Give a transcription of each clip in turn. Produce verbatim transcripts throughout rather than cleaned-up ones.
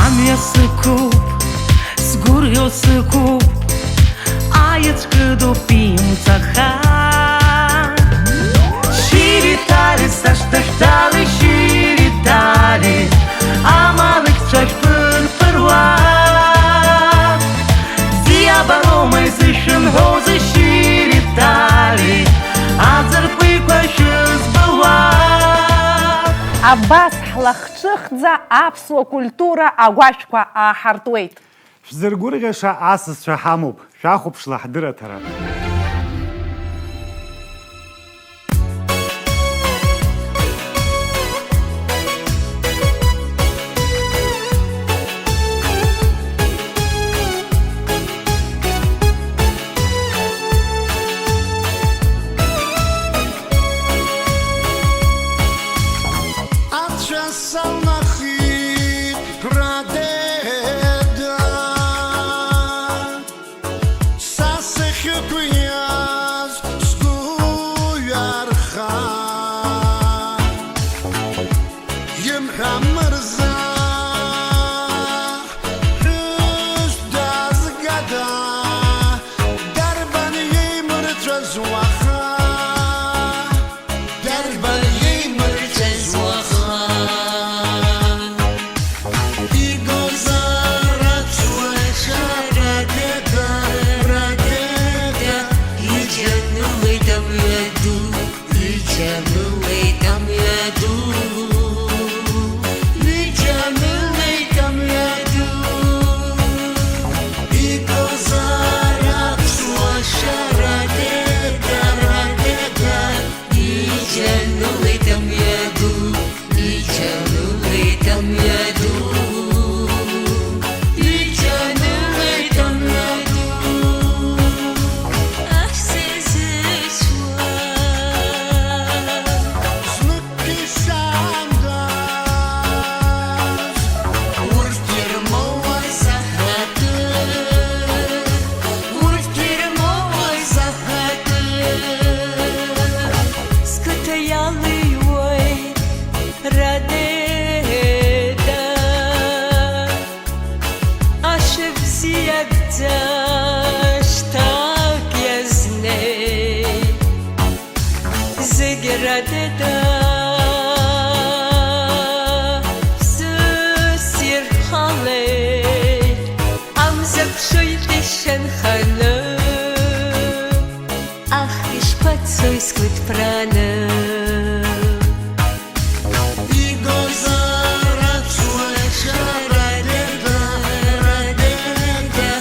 Амҩа сықәуп, сгәырҩо сықәуп, аеҵә кыдуп имцаха. Шьыри-ҭали сашҭахьтәали, шьыри-ҭали, амалықьцәа шәԥырԥыруа. Бзиабароума изышәымҳәозеи, шьыри-ҭали, аӡыркәиқәа шәызбылуа? Абас ҳлахҿыхӡа аԥсуа культура агәашәқәа ааҳартуеит. Шәзыргәырӷьаша асасцәа ҳамоуп, шәахәаԥшла ҳдырраҭара. Ацәа салнахит, прадеда, са сахьықәиаз сгәы ҩарха. Имҳәа мырза, ԥҳәыс дазгада, дарбан иеимырҵәаз уаха? Дарбан иеимырҵәаз уаха? Игозар аԥсуа шьа, радеда, радеда, иџьанулеит амҩаду, иџьанулеит амҩаду, иџьанулеит амҩаду. Игозар аԥсуа шьа, радеда, радеда, иџьанулеит амҩаду, иџьанулеит амҩаду, иџьанулеит амҩаду. Ахьӡ зыцәуа. Знык ишаандаз, урҭ ирмоуа заҳәатәы, урҭ ирмоуа заҳәатәы. Сқыҭа иалыҩуеит радеда, ашәа бзиагӡа шьҭак иазнеит. Зегь радеда, ԥсыс ирхалеит, амза ԥшоит ишанханы. Ах, ишԥацои сгәыҭԥрааны? Игозар аԥсуа шьа, радеда, радеда,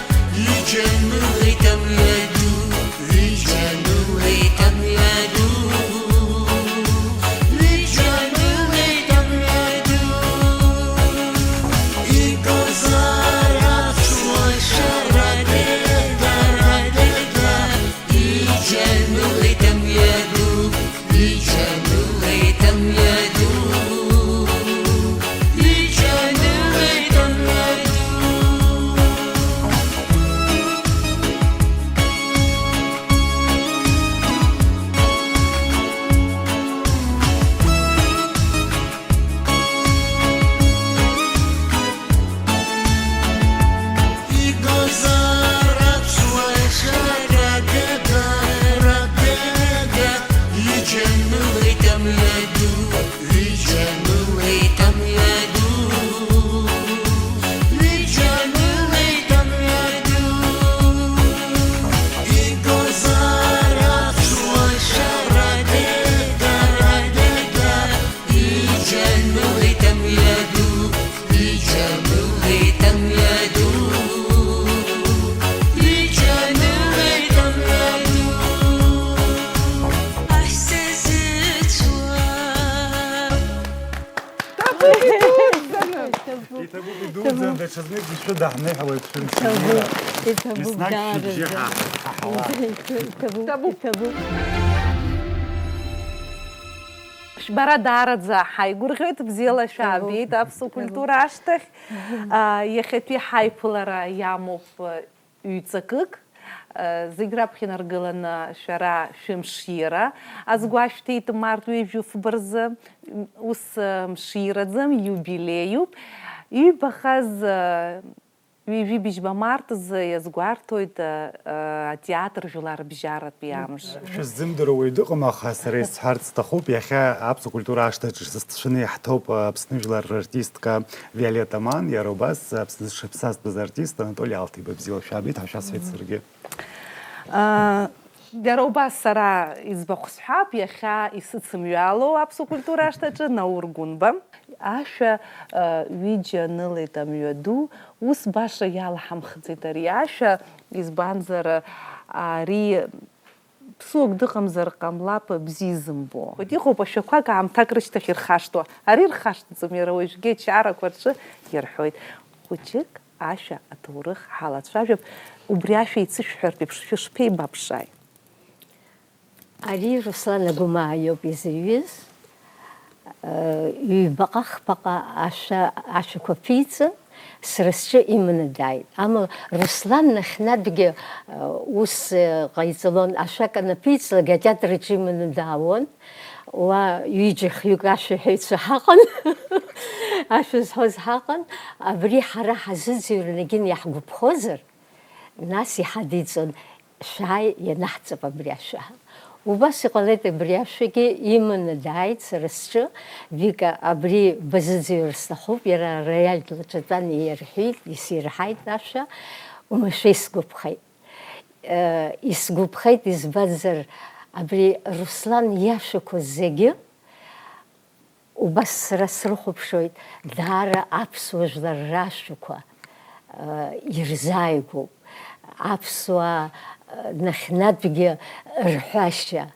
иџьанулеит амҩаду, иџьанулеит амҩаду, иџьанулеит амҩаду. Игозар аԥсуа шьа, радеда, радеда, иџьанулеит амҩаду, иџьанулеит амҩаду, иџьанулеит амҩаду. Игозар аԥсуа шьа, радеда, радеда, иџьанулеит амҩаду, иџьанулеит амҩаду, иџьанулеит амҩаду. Игозар аԥсуа шьа, радеда, радеда, иџьанулеит амҩаду, иџьанулеит амҩаду, иџьанулеит амҩаду. Ахьӡ зыцәуа. Иҭабуп идуӡӡаны, даҽазнык зышәы даҳныҳәауеит шәымшәан. Иҭабуп, иҭабуп, еснагь шәыбжьы даараӡа. Ҳа-, ҳаҳауа. Иҭабуп, иҭабуп. Шәбара даараӡа ҳаигәырӷьоит, бзиала шәаабеит аԥсуа культура ашҭахь. А, иахьатәи ҳаиԥылара иамоуп, а, ҩ-ҵакык. Зегь раԥхьа инаргыланы шәара шәымшира азгәашәҭеит март ҩажәи фба рзы. Ус мшираӡам, иубилеиуп. Иҩбахаз ҩажәи быжьба март азы иазгәарҭоит атеатр жәларбжьаратәи амш. Шәыззымдыруа уаҩ дыҟам, аха сара исҳәарц сҭахуп, иахьа аԥсуа культура ашҭаҿы сцәаны иаҳҭоуп Аԥсны жәлар рартистка Виолетта Ман, иара убас Аԥсны зҽаԥсазтәыз артист Анатоли Алҭиба. Бзиала шәаабеит ҳәа шәасҳәеит саргьы. Иара убас сара иӡбахә сҳәап, иахьа исыцымҩало аԥсуа культура ашҭаҿы Наур Гәынба. Ашәа ҩыџьа анылеит амҩаду, ус баша иалҳамхӡеит ари ашәа, избанзар ари ԥсуак дыҟамзар ҟамлап бзиа изымбо. Иҟоуп ашәақәак аамҭак рышьҭахь ирхашҭуа, ари рхашҭӡом, иара уажәгьы ачарақәа рҿы ирҳәоит. Хәыҷык ашәа аҭоурых ҳалацәажәап, убри ашәа ицышәҳәартә еиԥш шәышԥеибаԥшааи? Ари Руслан Агәымаа иоуп изыҩыз. Ҩбаҟа-хԥаҟа ашәа, ашәақәа ԥиҵан, сара сҿы иманы дааит. Амала Руслан нахьхьи-ааигьы ус ҟаиҵалон, ашәак анаԥиҵалак, атеатр аҿы иманы даауан. Уа ҩыџьа-хҩык ашәаҳәаҩцәа ҳаҟан, ашәа зҳәоз ҳаҟан. Абри ҳара ҳазыӡырҩуан, егьин иаҳгәаԥхозар, нас иҳадиҵон, шәааи, ианаҳҵап абри ашәа. Убас иҟалеит, абри ашәагьы иманы дааит сара сҿы. Вика, абри базыӡырҩыр сҭахуп, иара ароиал даҿатәан, иарҳәеит, исирҳаит ашәа, уамашәа исгәаԥхеит. Э, исгәаԥхеит, избанзар, абри Руслан иашәақәа зегьы убас сара срыхәаԥшуеит, даара аԥсуа жәлар рашәақәа, э, ирзааигәоуп. Аԥсуаа, э, нахьхьи-ааигьы рҳәашьа,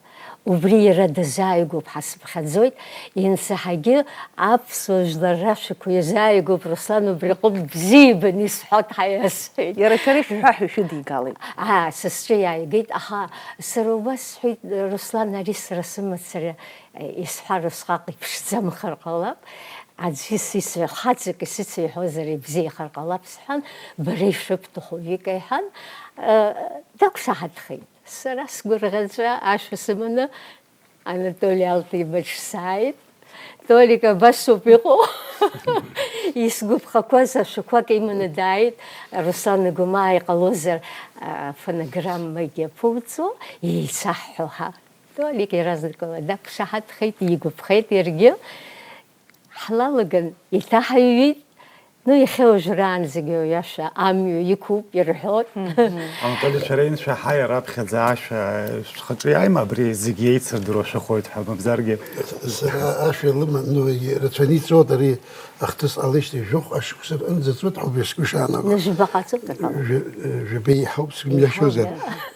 убри иара дазааигәоуп ҳәа сыԥхьаӡоит. Иансаҳагьы аԥсуа жәлар рашәақәа иазааигәоуп, Руслан убри аҟынтә бзиа ибаны исҳәоит ҳәа иасҳәеит. Иара шәара ишәҳәа ҳәа шәыдигалеит. Аа, са сҿы иааигеит, аха сара убас сҳәеит, Руслан, ари сара сымацара исҳәар усҟак иԥшӡамхар ҟалап, аӡәы исыцәа-, хаҵак исыцәеиҳәозар ибзиахар ҟалап сҳәан, бара ишәыбҭаху, Вика иҳәан, э, дақәшаҳаҭхеит. Сара сгәырӷьаҵәа ашәа сыманы Анатоли Алҭиба иҿы сааит. Толик абасоуп иҟоу. Исгәаԥхақәаз ашәақәак иманы дааит. Руслан Агәымаа иҟалозар, а, фонограммагьы аԥуҵо, еицаҳҳәо ҳәа. Толик иаразнакала дақәшаҳаҭхеит, игәаԥхеит иаргьы. Ҳлалаган, иҭаҳаҩит. Ну, иахьа уажәраанӡагьы уи ашәа амҩа иқәуп, ирҳәоит. Анатоли, шәара инцәа ҳаи раԥхьаӡа ашәа шәхаҿы иааима, абри зегьы еицырдыруа шәыхоит ҳәа, мамзаргьы? Сара ашәа лыман, ну, рацәаны иҵоит ари. Ахҭыс ҟалеижьҭеи жәохә ашықәса рҟынӡа ҵуеит ҳәа убри сгәы шаанаго. Жәба ҟаҵоуп, дара. Жәа-, жәаба еиҳауп, сгәы мҩашьозар.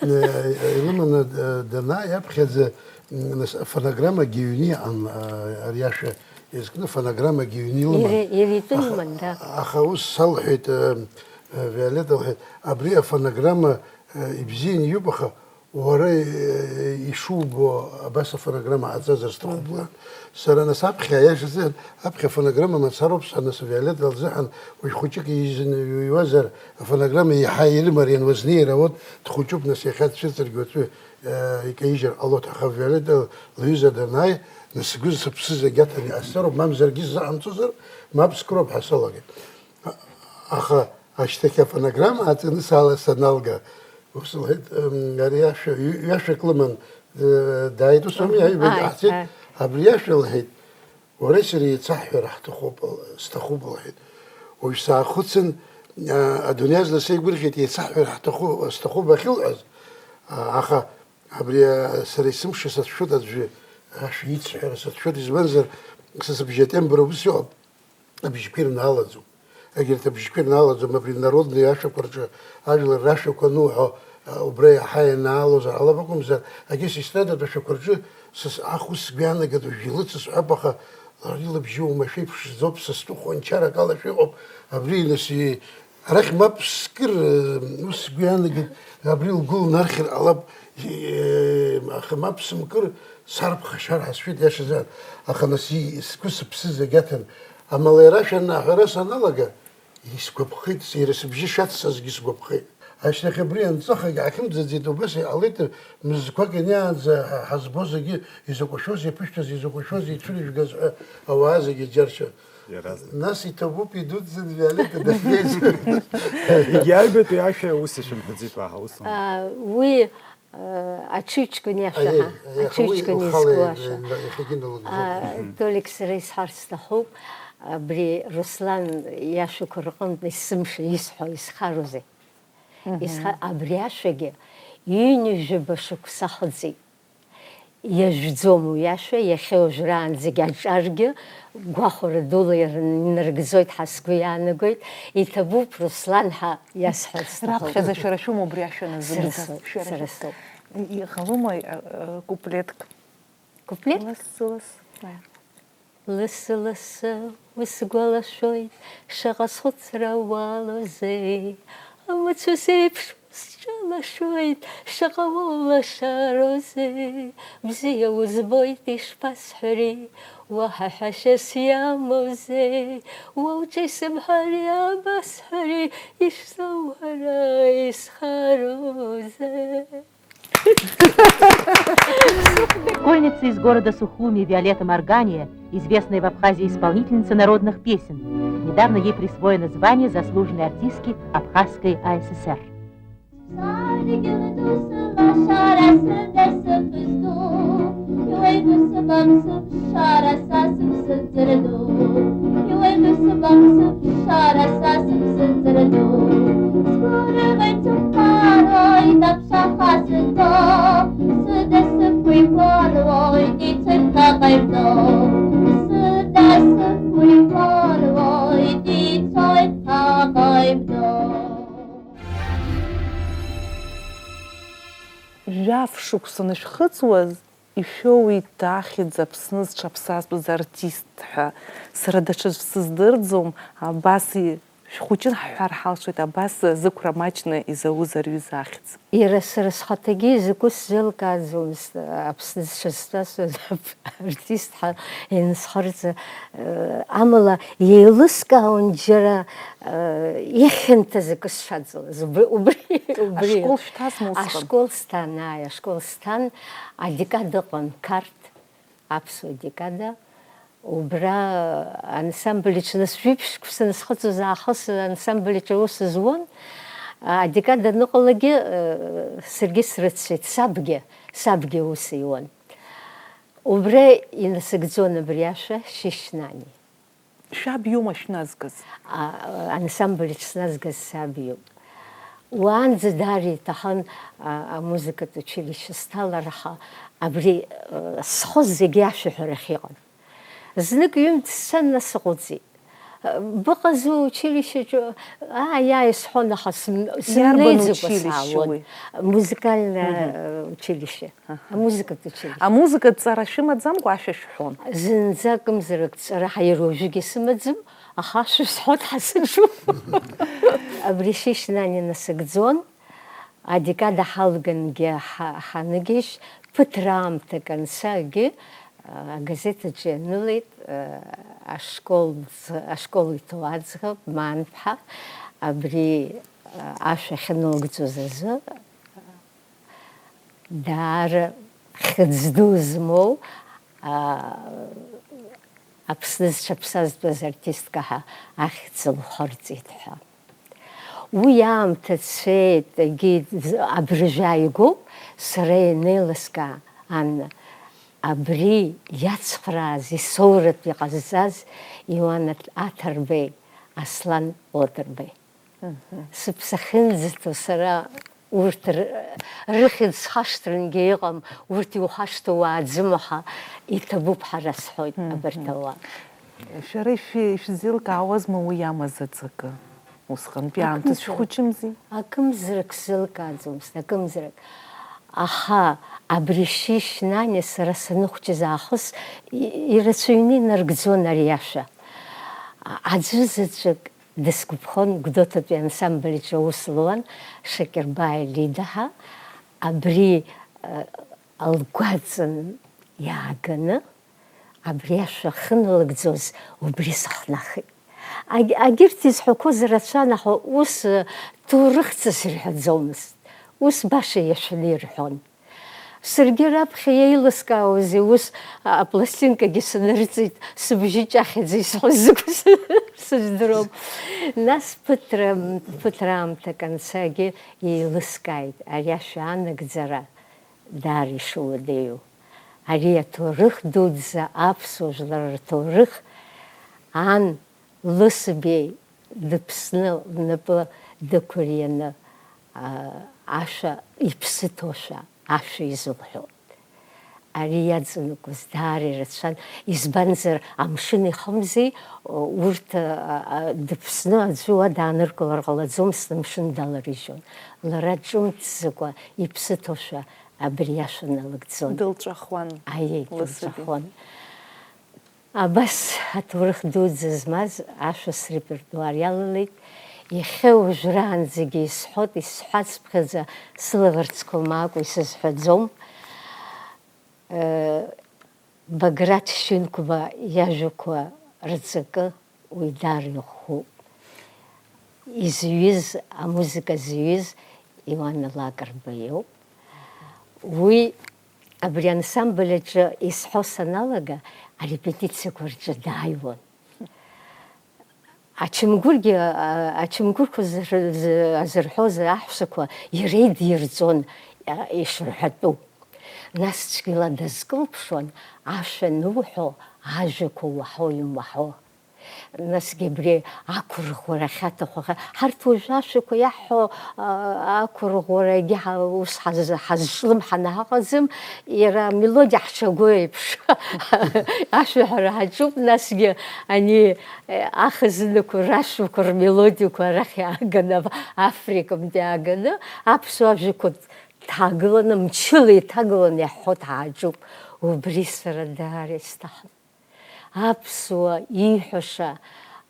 Илыманы, э, данааи аԥхьаӡа, м, нас, афонограммагьы ҩны иҟан, а, ари ашәа изкны, фонограммагьы ҩны илыман. Иара, иара итәы иман, да. Аха ус салҳәеит, э, э, Виолетта лҳәеит, абри афонограмма, э, ибзианы иубо, аха уара, э, ишубо абас афонограмма ҟаҵазар сҭахуп, лҳәан. Сара нас аԥхьа, аиашазы, аԥхьа афонограмма мацароуп сҳәан, нас Виолетта лзыҳәан уажә хәыҷык изын иҩуазар, афонограмма еиҳа ирымариан, уазнеир ауеит, дхәыҷуп, нас иахьа дцәырҵыргьы уаҵәы, э, икаижьыр ҟалоит, аха Виолетта лҩыза данааи, нас сгәы сыԥсы зегь аҭаны иҟасҵароуп, мамзаргьы сзыҟамҵозар, мап скыроуп ҳәа салагеит. Аха ашьҭахь афонограмма ааҵаны сала саналга, ус лҳәеит, м, ари ашәа, ҩ-, ҩашәак лыман, э, дааит, ус ауми, аҩбагьы ааи, ҟаҳҵеит, ааи. Абри ашәа лҳәеит, уареи сареи еицаҳҳәара ҳҭахуп, сҭахуп лҳәеит. Уажә саахәыцын, а, адунеи азна сеигәырӷьеит, еицаҳҳәара ҳҭаху-, сҭахуп ахьылҳәаз, а, аха абри, а, сара есымша сацәшәоит аӡәы ашәа ицҳәара сацәшәоит, избанзар, са сыбжьатембра ус иҟоуп. Абжьқәа ирнаалаӡом. Егьырҭ абжьқәа ирнаалаӡом, абри народный ашәақәа рҿы ажәлар рашәақәа ануҳәо, а, убра иаҳа ианаалозар ҟалап акәымзар, егьыс естрадатә ашәақәа рҿы са с-, ах, ус сгәы иаанагеит, уажә илыцыз ҳәап, аха лара илыбжьы уамашәа иԥшӡоуп, са стәы хәанчарак ала шәыҟоуп, абри нас и-, арахь мап скыр, э, ус сгәы иаанагеит, абри лгәы лнархьыр ҟалап, э, аха мап сымкыр, сарԥхашьар ҳәа сшәеит, иашазы, аха нас и-, сгәы сыԥсы зегь аҭан, Амала иара шәаннаҳәара саналага, исгәаԥхеит, иара сыбжьы шаццазгьы сгәаԥхеит. Ашьҭахь абри анҵыхагь ҳахьымӡаӡеит, убас иҟалеит, мызқәак ианиаанӡа ҳазбо зегьы, изакәашәоузеи иԥышәҭаз, изакәашәоузеи ицәырыжәгаз ҳәа ауаа зегьы џьаршьа. Иаразнак. Нас иҭабуп, идуӡӡан Виолетта дахьнеиз. Егьи аҩбатәи ашәа ус ишәымҳәаӡеит уаҳа, ус аума? А, уи, а, аҽыҩҷкәын иашәа, аиеи, ҳа, аиеи, аха уи аҽыҩҷкәын ухала изку иа-, ашәа. Иа-, иахьагьы налыгӡоит. А, Толик, сара исҳәарц сҭахуп, абри Руслан иашәақәа рҟынтә есымша исҳәо, исхароузеи? Мгм. Исха-, абри ашәагьы ҩынҩажәаба шықәса ахыҵит. Иажәӡом уи ашәа, иахьа уажәраанӡагь аҿаргьы, гәахәара дула ирын-, инаргӡоит ҳәа сгәы иаанагоит, иҭабуп, Руслан, ҳәа иасҳәарц сҭахуп. Раԥхьаӡа шәара шәоума убри ашәа назыгӡаз? Сара соуп, шәара сара шәоуп. Соуп. И-, иҟалома, э, э, куплетк? Куплет? Лассы-лассы. Лассы-лассы усгәалашәоит, шаҟа схәыцра уалоузеи, амацәыс еиԥш усҿалашәоит, шаҟа уоулашароузеи, бзиа узбоит, ишԥасҳәари, уаҳа ҳәашьас иамоузеи, уа уҿы исымҳәари, абасҳәари, ишсоуҳәара исхароузеи. Школьница из города Сухуми Виолетта Маргания, известная в Абхазии исполнительница народных песен. Недавно ей присвоено звание заслуженной артистки Абхазской АССР. Шаха сынтәо, сыда сықәу игәарлоит, ицоит ԥхьаҟа ибдо. Сыда сықәу игәарлоит, ицоит ԥхьаҟа ибдо. Жәаф шықәса анышәхыҵуаз, ишәоуит ахьӡ Аԥсны зҽаԥсазтәыз артист ҳәа. Сара даҽаӡә сыздырӡом, абас и-, шәхәыҷын ҳҳәар ҳалшоит, абас зықәра маҷны изауз ари аҩыза ахьӡ. Иара сара схаҭагьы изакәу сзеилкааӡомызт, Аԥсны зҽазҭасуаз артист ҳәа инсхарҵа, э, амала еилыскаауан џьара, э, ихьанҭаз акы сшаҵалаз. Убри, убри, убри. Ашкол шәҭазма усҟан? Ашкол сҭан, ааи, ашкол сҭан, адекада ыҟан, Қарҭ. Аԥсуа декада, убра ансамбль аҿы нас жәиԥшь шықәса схыҵуаз аахыс ансамбль аҿы аус зуан. Адекада аныҟалагьы, э, саргьы срыцәеит, сабгьы, сабгьы аус иуан. Убра инасыгӡон абри ашәа Шьышьнани. Шәаб иоума шәназгаз? А, ансамбль аҿы сназгаз саб иоуп. Уаанӡа даара иҭахын, а, амузыкатә училище сҭалар, аха абри, а, схы зегьы ашәаҳәарахь иҟан. Знык ҩымҭ сцан, нас сыҟоуҵеит. Быҟазу училищеҿы? Ааи, ааи, сҳәон, аха сым-, иарбан сымнеиӡакәа училище саауан. Уи? Музыкальное, мгм, э, училище. Аха. Амузыкатә училище. Амузыкатә ҵара шәымаӡамкәа ашәа шәҳәон? Зынӡа акымзарак ҵара ҳа иара уажәыгьы сымаӡам, аха ашәа сҳәоит ҳа сыҿу. Абри Шьышьнани инасыгӡон, адекада ҳалгангьы ҳа-, ҳаныгьежь, ԥыҭраамҭак анцагьы, а, агазеҭ аҿы ианылеит, а, ашкол ӡ-, ашкол иҭоу аӡӷаб Маанԥҳа абри, а, ашәа ахьынылгӡоз азы, даара хьыӡ ду змоу, а, Аԥсны зҽаԥсазтәыз артистка ҳәа ахьӡ лхырҵеит ҳәа. Уи аамҭа цеит, егьи абыржәы ааигәоуп, сара ианеилыскаа, Анна, абри иацхрааз, исоуратә иҟазҵаз Иуан Аҭ-, Аҭарбеи, Аслан Одырбеи. Мгм. Сыԥсы ахьынӡаҭоу сара урҭ р-, рыхьӡ схашҭрангьы иҟам, урҭ иухашҭуа уааӡымаха, иҭабуп ҳәа расҳәоит, мгм, абарҭ ауаа. Шәара ишәи-, ишәзеилкаауазма уи амазаҵакы? Усҟантәи аамҭаз акымзарак, шәхәыҷымзи? Акымзарак сзеилкааӡомызт, акымзарак. Аха абри Шьышьнани сара саныхәҷыз аахыс и-, ирацәаҩны инаргӡон ари ашәа. А-, аӡәы заҵәык дысгәаԥхон, Гәдоуҭатәи ансамбль аҿы аус луан Шакьырбаи Лида ҳәа, абри, э, лгәаҵа иааганы, абри ашәа ахьыналыгӡоз убри сыхнахит. Агь-, агьырҭ изҳәақәоз рацәан, аха ус, э, ҭоурыхҵас ирҳәаӡомызт. Ус баша иашәаны ирҳәон. Саргьы раԥхьа еилыскаауазеи, ус, а, апластинкагьы санырҵеит, сыбжьы ҷахьаӡа исҳәоз закәыз сыздырам. Нас ԥыҭра, ԥыҭраамҭак анцагьы еилыскааит ари ашәа анагӡара даара ишуадаҩу. Ари аҭоурых дуӡӡа, аԥсуа жәлар рҭоурых, ан лысабиа дыԥсны лнапы дықәырианы, а, ашәа иԥсы ҭоушәа ашәа изылҳәо. Ари иаҵанакуаз даара ирацәан, избанзар, амшын ихымзи, урҭ, а, а, дыԥсны аӡәы уа дааныркылар ҟалаӡомызт, амшын даларыжьуан. Лара ҿымҭӡакәа иԥсы ҭоушәа абри ашәа налыгӡон. Дылҵәахуан. Аиеи, лысаби. Дылҵәахуан. Абас аҭоурых дуӡӡа змаз ашәа срепертуар иалалеит. Иахьа уажәраанӡагьы исҳәоит, исҳәацыԥхьаӡа сылаӷырӡқәа лмаакәа исызҳәаӡом. Э, Баграт Шьынқәба иажәақәа рҵакы уи даара иӷәӷәоуп. Изҩыз, амузыка зҩыз Иоанна Лакрба иоуп. Уи абри ансамбль аҿы исҳәо саналага, арепетициақәа рҿы дааиуан. Ачамгәыргьы, а, ачамгәырқәа зыр-, зы-, азырҳәоз аҳәсақәа иара идирҵон, а, ишырҳәатәу. Нас цәгьала дазкылԥшуан, ашәа ануҳәо, ажәақәа уаҳо, иумаҳо. Насгьы абри ақәырӷәӷәара ахьаҭаху, аха ҳарҭ уажәы ашәақәа иаҳҳәо, а, ақәырӷәӷәара егьи ҳа-, ус ҳаз-, ҳазҿлымҳаны ҳаҟаӡам, иара амелодиа ҳшаго еиԥш. Ашәаҳәара ҳаҿуп, насгьы ани, э, ахазынақәа рашәақәа рмелодиақәа арахь иааганы, африкантә иааганы, аԥсуа ажәақәа дҳагыланы, мчыла иҭагыланы иаҳҳәо ҳааҿуп. Убри сара даара исҭахын. Аԥсуа ииҳәаша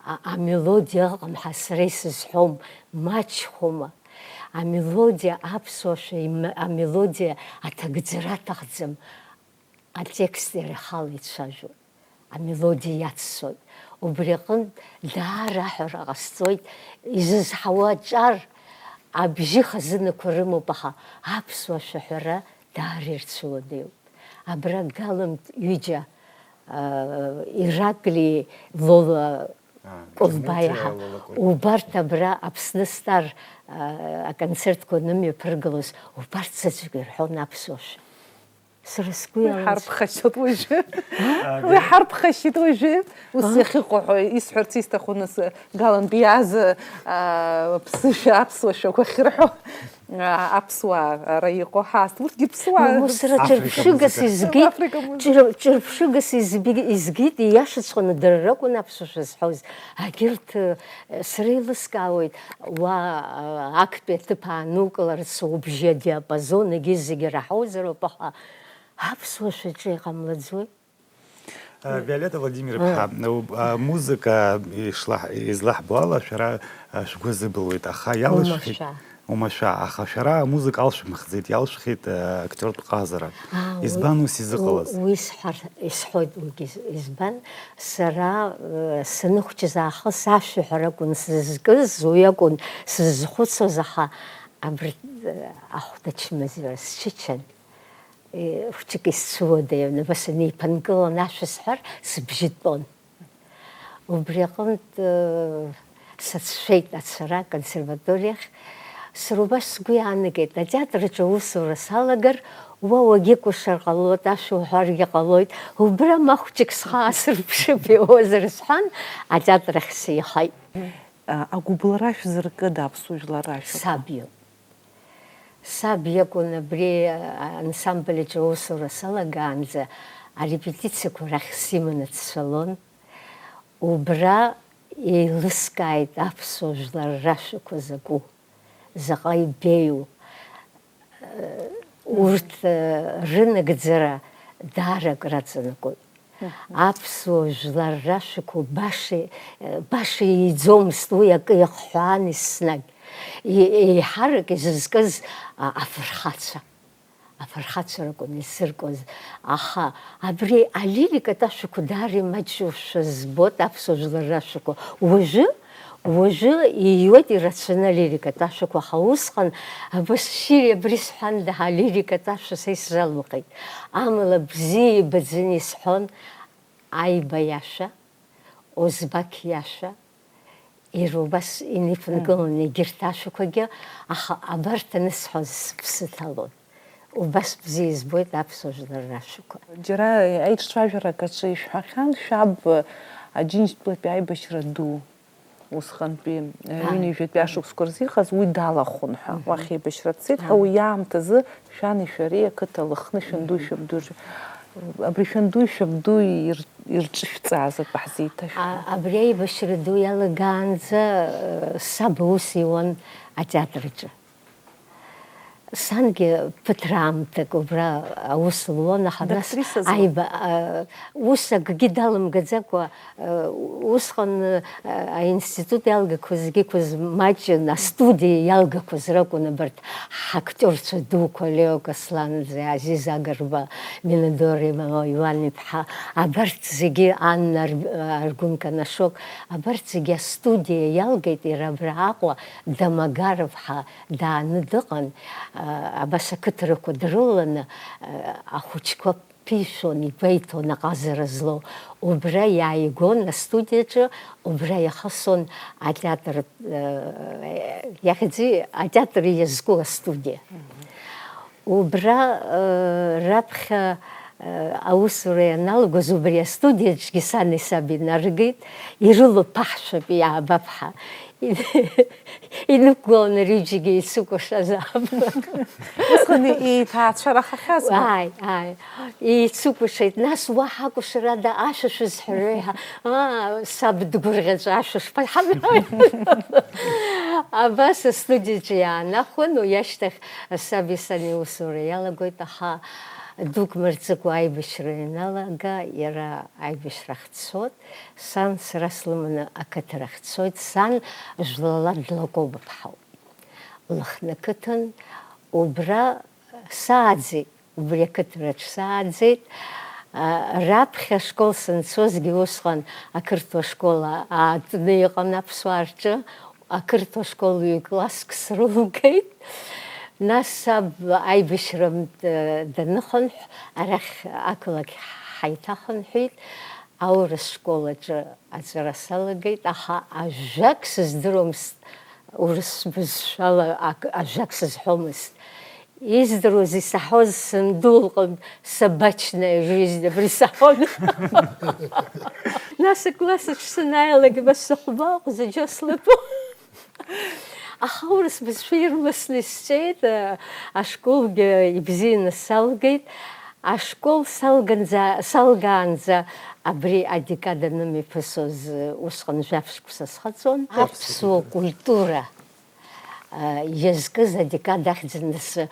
а-, амелодиа ыҟам ҳәа сара исызҳәом, маҷхома. Амелодиа, аԥсуашәа им-, амелодиа аҭагӡара аҭахӡам, атекст иара ихала ицәажәоит, амелодиа иаццоит. Убри аҟынтә даара аҳәара ҟасҵоит, изызҳауа аҿар абжьы хазынақәа рымоуп, аха аԥсуа шәаҳәара даара ирцәыуадаҩуп. Абра Галантә ҩыџьа, а, Ираклии Лола А, Кәылбаиа Џьармутиа ҳа-, Лола Кәылбаиа. Убарҭ абра Аԥсны Стар, а, аконцертқәа анымҩаԥыргалоз, убарҭ заҵәык ирҳәон аԥсуа шәа. Сара сгәы Уи иалаз. Ҳарԥхашьоит уажәы. А, Уи га- ҳарԥхашьеит уажәы. Ус А? Иахьыҟоу ҳәа исҳәарц исҭаху, нас, Галантәи иааз, а, ԥсышәа, аԥсуа шәақәа ахьырҳәо. А, аԥсуаа ара иҟоу ҳаст. Урҭгьы ԥсуаа. Мамоу, сара Африка ҿырԥшыгас музыка. Изгеит, Африка музыка. Ҿыр-, ҿырԥшыгас изби-, изгеит, ииашаҵәҟьаны дара ракәын аԥсуа шәа зҳәоз. Агьырҭ, э, сара еилыскаауеит, уа, э, актәи аҭыԥ аанукыларц убжьы адиапазон, егьи зегьы раҳауазароуп, аха аԥсуа шәаҿы иҟамлаӡои? Э, Виолетта Владимировна, э, уб-, а, музыка ишлаҳ-, излаҳбо ала, шәара, а, шәгәы азыбылуеит, аха иалышәхит, Умашәа. Умашәа, аха шәара амузыка алшәмыхӡеит, иалшәхит, э, актиортә ҟазара. Аа, уи, Избан ус изыҟалаз? У-, уи сҳәар, исҳәоит уигьы, избан, сара, э, саныхәҷыз аахыс ашәаҳәара акәын сызкыз, уи акәын сызхәыцуаз, аха абри, э, ахәда чмазара счычан. Э, хәыҷык исцәуадаҩын, абас инеиԥынкылан ашәа сҳәар, сыбжьы тәон. Убри аҟынтә, э, сацәшәеит ацара аконсерваториахь. Сара убас сгәы иаанагеит, атеатр аҿы аусура салагар, уа уагьыкәашар ҟалоит, ашәа уҳәаргьы ҟалоит, убра ма хәҷык схы аасырԥшып иауазар сҳәан, атеатр ахь сеихеит. А, агәыблра шәзыркыда аԥсуа жәлар рашәақәа? Саб иоуп. Саб иакәын абри, а, ансамбль аҿы аусура салагаанӡа арепетициақәа рахь симаны дцалон. Убра еилыскааит аԥсуа жәлар рашәақәа закәу, заҟа ибеиоу. Урҭ, э, рынагӡара даара акраҵанакуеит. Аԥсуа жәлар рашәақәа баша, э, баша ииӡомызт, уи акы иахҳәаан еснагь. Е-, еиҳарак изызкыз, а, афырхацәа. Афырхацәа ракәын изыркуаз. Аха абри алирикатә ашәақәа даара имаҷушәа збоит аԥсуа жәлар рашәақәа. Уажәы Уажәы ииуеит ирацәаны алирикатә ашәақәа, аха усҟан абас ссири абри сҳәанда ҳәа алирикатә ашәа са исзалымхит. Амала бзиа ибаӡаны исҳәон Аиба иашәа, Озбақь иашәа, иара убас инеиԥынгылон егьырҭ ашәақәагьы, аха абарҭ анысҳәоз сыԥсы ҭалон. Убас бзиа избоит аԥсуа жәлар рашәақәа. Џьара аиҿцәажәарак аҿы ишәҳәахьан, шәаб Аџьынџьтәылатәи аибашьра ду усҟантәи, э, Аа. ҩынҩажәатәи ашықәсқәа рзы иҟаз уи далахәын ҳәа, Мгм. уахь еибашьра дцеит ҳәа, Аа. уи аамҭазы шәани шәареи ақыҭа Лыхны шәанду шәабду рҿы, абри шәанду шәабду ир-, ирҿышәҵааз атәы ҳзеиҭашәҳәа. А, абри аибашьра ду иалагаанӡа, э, саб аус иуан атеатр аҿы. Сангьы ԥыҭраамҭак убра аус луан, аха нас Дактрисазма? Аиба-, а, ус акгьы далымгаӡакәа, а, усҟан, а, аинститут иалгақәа зегьы қәыз маҷын, астудиа иалгақәаз ракәын абарҭ ҳактиорцәа дуқәа, Лео Касланӡе, Азиз Агрба, Минадор Имало, Иван иԥҳа, абарҭ зегьы, Анна Ар-, Аргун Канашок, абарҭ зегьы астудиа иалгеит, иара абра Аҟәа Дамагаровҳа дааны дыҟан, а, абас ақыҭарақәа дрыланы, а, ахәыҷқәа ԥишәон, игәеиҭон аҟазара злоу. Убра иааигон астудиаҿы, убра иахысон атеатр, а, иахьӡи-, атеатр иазку астудиа. Убра, а, раԥхьа, а, аусура ианалагоз, убри астудиаҿгьы сани саби инаргеит, ирылоуп аҳшәаби аабаԥҳа. Инықәгыланы рҩыџьагьы еицыкәашазаап. Усҟан еиҭаацәарахахьазма? Ааи, ааи. Еицыкәашеит, нас уаҳа акәашарада ашәа шәызҳәарои ҳәа. Аа, саб дгәырӷьаҵәа ашәа шԥаҳамҳәои? Абас астудиаҿы иаанахәон, уи ашьҭахь саби сани аусура иалагоит, аха дук мырҵыкәа аибашьра ианалага, иара аибашьрахь дцот. Сан сара слыманы ақыҭарахь дцоит. Сан жәлала длакоуп ԥҳауп. Лыхны ақыҭан, убра сааӡеит, убри ақыҭараҿ сааӡеит. А, раԥхьа ашкол санцозгьы усҟан ақырҭуа школ аатны иҟан аԥсуаа рҿы, ақырҭуа школ ҩ-класск срылгеит. Нас саб аибашьра даныхынҳә, арахь ақалақь ҳаиҭахынҳәит. Аурыс школ аҿы аҵара салагеит, аха ажәак сыздыруамызт, урыс бызшәала ак-, ажәак сызҳәомызт. Издыруаз, исаҳауаз санду лҟынтә собачная жизнь абри саҳон. Нас акласс аҿы санааилак, ибасыхәба ҟәзаџьа слатәо. Аха аурыс бызшәа ирласны исҵеит, ашколгьы ибзианы салгеит. Ашкол салганӡа-, салгаанӡа абри адекада анымҩаԥысуаз, усҟан жәаф шықәса схаҵон. Аԥсуа культура, а, иазкыз адекада ахьӡын нас, а,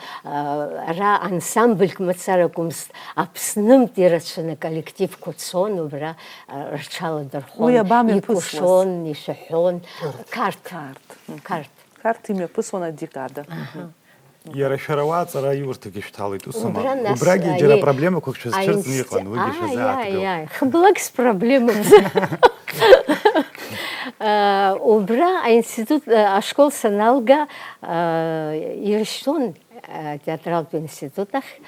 ара ансамбльк мацара акәымызт, Аԥснынтә ирацәаны аколлективқәа цон, убра, а, рҽаладырхәон, Уи абамҩаԥысуаз? Икәашон, ишәаҳәон. Қарҭ. Қарҭ. Қарҭ. Қарҭ. Қарҭ имҩаԥысуан адекада. Аҳа. Иара шәара уа аҵара аиурҭагьы шәҭалеит, ус ама? Убра нас, Убрагьы џьара аи-, проблемақәак шәызцәырҵны аинсти-, иҟан, уигьы аи, шәазааҭгылт. Аи, аи, хыблак спроблемоуп. Э, убра аинститут, э, ашкол саналга, э, иршьҭон, э, атеатралтә институт ахь.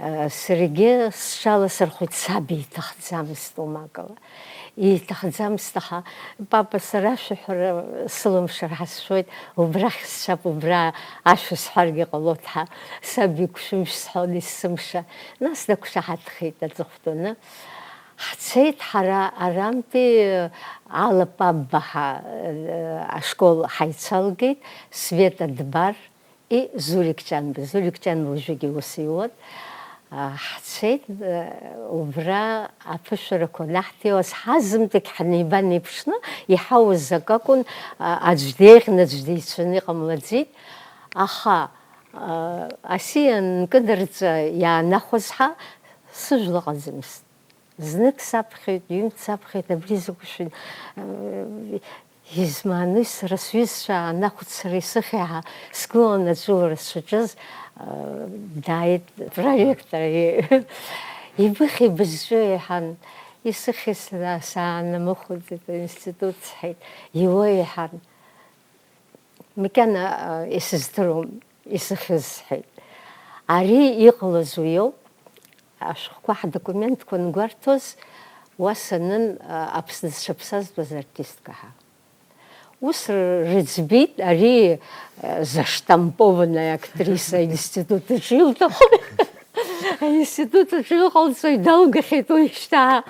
Э, саргьы сҽаласырхәит, саб иҭахӡамызт, умакала. Иҭахӡамызт, аха, папа, сара ашәаҳәара сылымшар ҳәа сшәоит, убрахь сцап, убра ашәа сҳәаргьы ҟалоит ҳәа, саб игәшәымшә сҳәон есымша. Нас дақәшаҳаҭхеит аҵыхәтәаны. Ҳцеит ҳара арантәи Алла Пабба ҳәа, э, ашкол ҳаицалгеит, Света Дбар. И Зурик Ҷанба, Зурик Ҷанба уажәыгьы ус иуан. А, ҳцеит, э, убра аԥышәарақәа анаҳҭиуаз, ҳазымтәагь ҳнеибанеиԥшны, иҳауз акы акәын, а, аӡә деиӷьны, аӡә деицәаны иҟамлаӡеит. Аха, а, асиа нкыдырҵа иаанахәаз ҳа, сыжәла ыҟаӡамызт. Знык саԥхьоит, ҩынтә саԥхьоит, абри закәшәи, э, измаанои сара сҩызцәа аанахәыцра исыхьи ҳәа сгылан аҵәыуара сшаҿыз, э, дааит проректор, и-, ибыхьи бызшәоу иҳәан, Исыхьыз са-, саанамыхәыӡеит, аинститут сҳәеит. Иуеиҳан. Макьана, а, исыздыруам, исыхьыз сҳәеит. Ари иҟалаз уиоуп, ашәҟәқәа ҳдокументқәа ангәарҭоз, уа санын, а, Аԥсны сшаԥсазтәыз артистка ҳәа. Ус р-, рыӡбеит, ари, э, заштампованная актриса аинститут аҿы илҭаху. Аинститут аҿы иҟалҵои, далгахьеит уи шьҭа.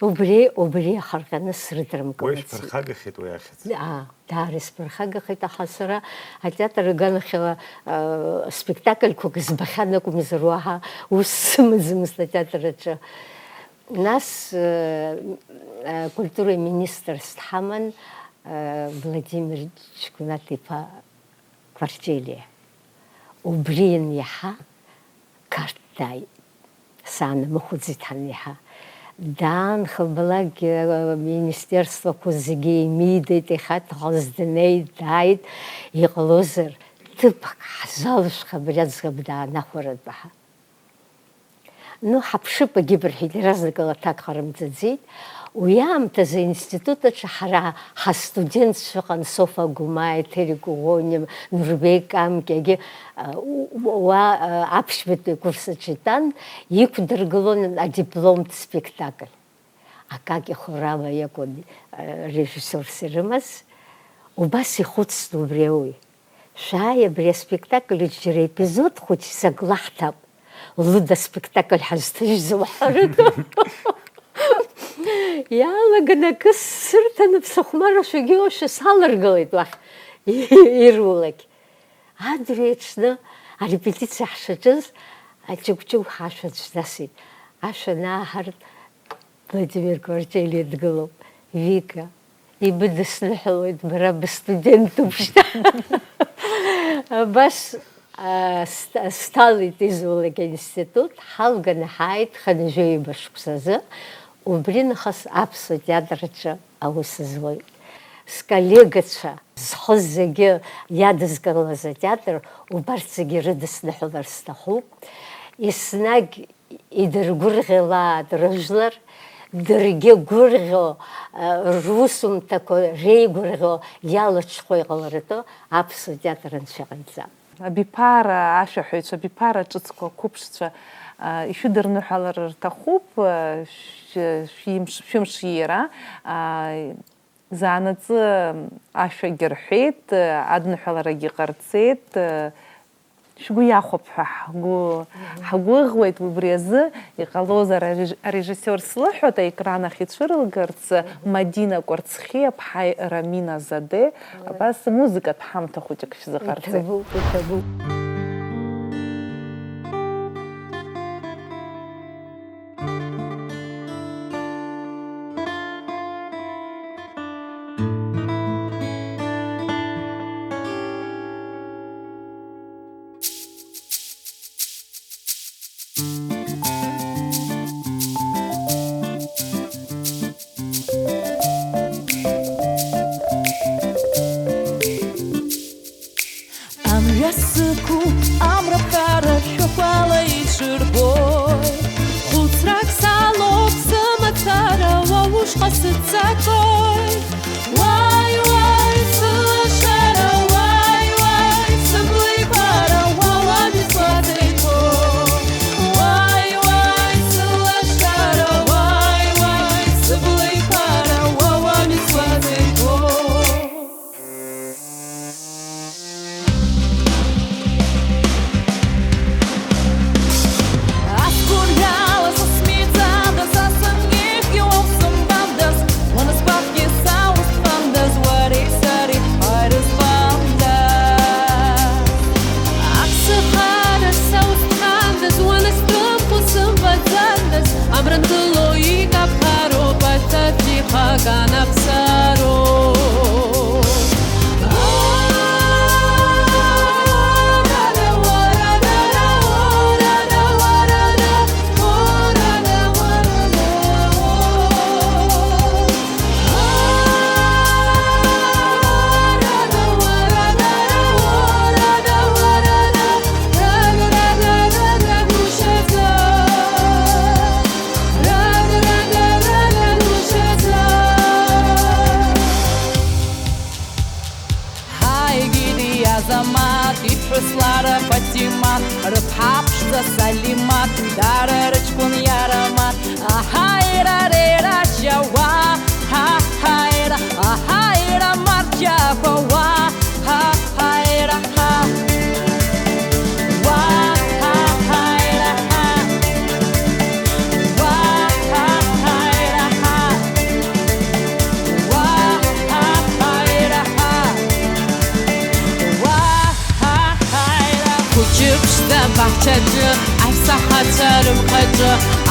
Убри, убри иахырҟьаны срыдрымкылацт. Уи шәԥырхагахьеит уи ахьӡ? Аа, даара исԥырхагахеит, аха сара атеатр аганахьала, э, спектакльқәак збахьан акәымзар, уаҳа ус сымаӡамызт атеатр аҿы. Нас, э, э, культура министрс дҳаман, э, Владимир Ҷкәынаҭ-иԥа Кәарҷелиа. Убри ианиаҳа, Қарҭ дааит. Саанамыхәыӡеит ҳаниаҳа. Даанхалак, э, министерствақәа зегьы еимидеит, ихаҭәааз днеит, дааит, иҟалозар, ҭыԥк ҳзалшәх, абри аӡӷаб даанахәаратәы ҳәа. Ну, ҳаԥшып, агьып рҳәеит, иаразнакала аҭак ҟарымҵаӡеит. Уи аамҭазы аинститут аҿы ҳара ҳастудентцәа ыҟан, Софа Гумаи, Ҭерик Уӷониа, Нурбеи Камкиагьы, а, у-, уа, а, аԥшьбатәи акурс аҿы итәан, иқәдыргылон адипломтә спектакль. Акаки Хурава иакәын, э, режиссиорс ирымаз. Убас ихәыцт убри ауаҩ. Шәааи, абри аспектакль аҿы џьара епизод хәыҷӡак лаҳҭап. Лыда аспектакль ҳазҭыжьӡом ҳҳәарыда. Иалаган акы сырҭаны ԥсыхәмарашәагьы уашәа саларгалеит уахь ирулак. Адырҩаҽны арепетициа ҳшаҿыз, аҷыгә-ҷыгә ҳашә аӡә дасит. Ашә анааҳарт, Владимир Кварчелиа дгылоуп. Вика, ибыдысныҳәалоит, бара быстудентуп шьҭа. Абас, а, ст-, сҭалеит изулак аинститут, ҳалганы ҳааит хынҩажәи ҩба шықәсазы, убри нахыс аԥсуа театр аҿы аус зуеит. Сколлегацәа, зхы зегьы иадызкылаз атеатр, убарҭ зегьы ирыдысныҳәалар сҭахуп. Еснагь идыргәырӷьалааит рыжәлар, даргьы гәырӷьо, э, русумҭақәа реигәырӷьо иалаҽхәо иҟаларатәы аԥсуа театр анцәа иҟаиҵап. Абиԥара ашәаҳәаҩцәа, абиԥара ҿыцқәа, ақәыԥшцәа, а, ишәыдырныҳәалар рҭахуп, а, шә-, шәимш-, шәымш иира, а, заанаҵы ашәагьы рҳәеит, а, адныҳәаларагьы ҟарҵеит, а, шәгәы иахәап ҳәа ҳгәы, ҳгәыӷуеит убри азы, иҟалозар арежь-, арежиссиор слыҳәоит аекран ахь ицәырылгарц, Мадина Кәарцхиаԥҳаи Рамина Заде, абас музыкатә ҳамҭа хәыҷык шәзыҟарҵеит. Иҭабуп, иҭабуп. Амҩа сықәу, амра ԥара шәахәала иҽырбоит. Хәыцрак салоуп сымацара уа ушҟа сыццакуеит. Уааи, уааи, сылашара, уааи, уааи, сыблеиқәара, уа уами сгәаҵеиқәо. Уааи, уааи, сылашара, уааи, уааи, сыблеиқәара, уа уами сгәаҵеиқәо. Асгәырҩала сысмиӡандаз, асынгьежьгьы уа усымбандаз, уанызбахгьы са устәандаз,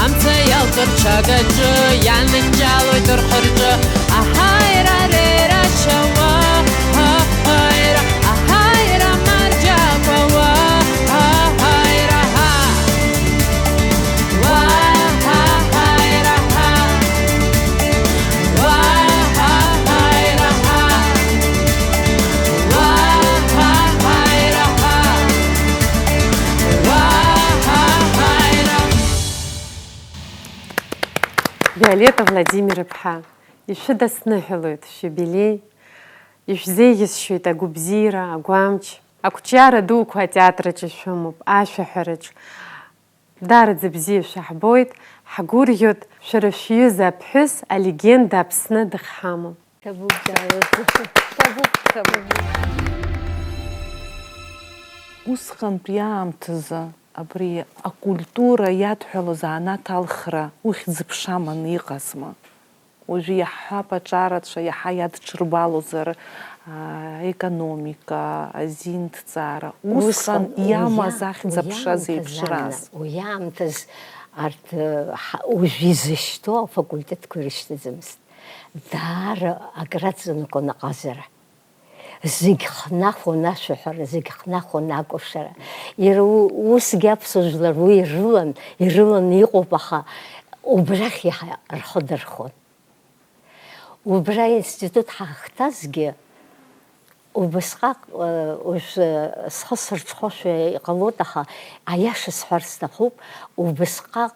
Амца иалҵыр ҽагаҿы, ианынџьалоит рхы-рҿы, аҳаира рерашьа уа, аҳаира, аҳаира марџьақәа уа, аҳаира ҳа, уа, аҳаира ҳа, уа, аҳаира ҳа, уа, аҳаира ҳа, уа, аҳаира. Виолетта Владимир-иԥҳа, ишәыдысныҳәалоит шәиубилеи, ишәзеиӷьасшьоит агәабзиара, агәамч, ақәҿиара дуқәа атеатраҿы шәымоуп, ашәаҳәараҿ. Даараӡа бзиа шәаҳбоит, ҳгәырӷьоит, шәара шәҩыза аԥҳәыс алегенда Аԥсны дыхҳамам. Ҭабуп, даара. Ҭабуп, ҭабуп. Усҟантәи аамҭазы абри акультура иадҳәалоз аанадҳалхра ухьӡ-ԥша аманы иҟазма? Уажәы иаҳҳәап, аҿарацәа иаҳа иадҽырбалозар, аа, аекономика, азинҭҵаара, усҟан Усҟан, уи иамаз иа-, ахьӡ-аԥша уи аамҭазы, зеиԥшраз. Анна, уи аамҭаз арҭ, э, ҳа-, уажә изышьҭоу афакультетқәа ирышьҭаӡамызт. Даара акраҵанакуан аҟазара. Зегь хнахуан ашәаҳәара, зегь хнахуан акәашара. Иара у-, усгьы аԥсуа жәлар уи ирылан, ирыланы иҟоуп, аха убрахь иаҳа рхы дырхон. Убра аинститут ҳахҭазгьы, убасҟак, э, уажә, э, схы сырҽхәошәа иҟалоит, аха аиаша сҳәар сҭахуп, убасҟак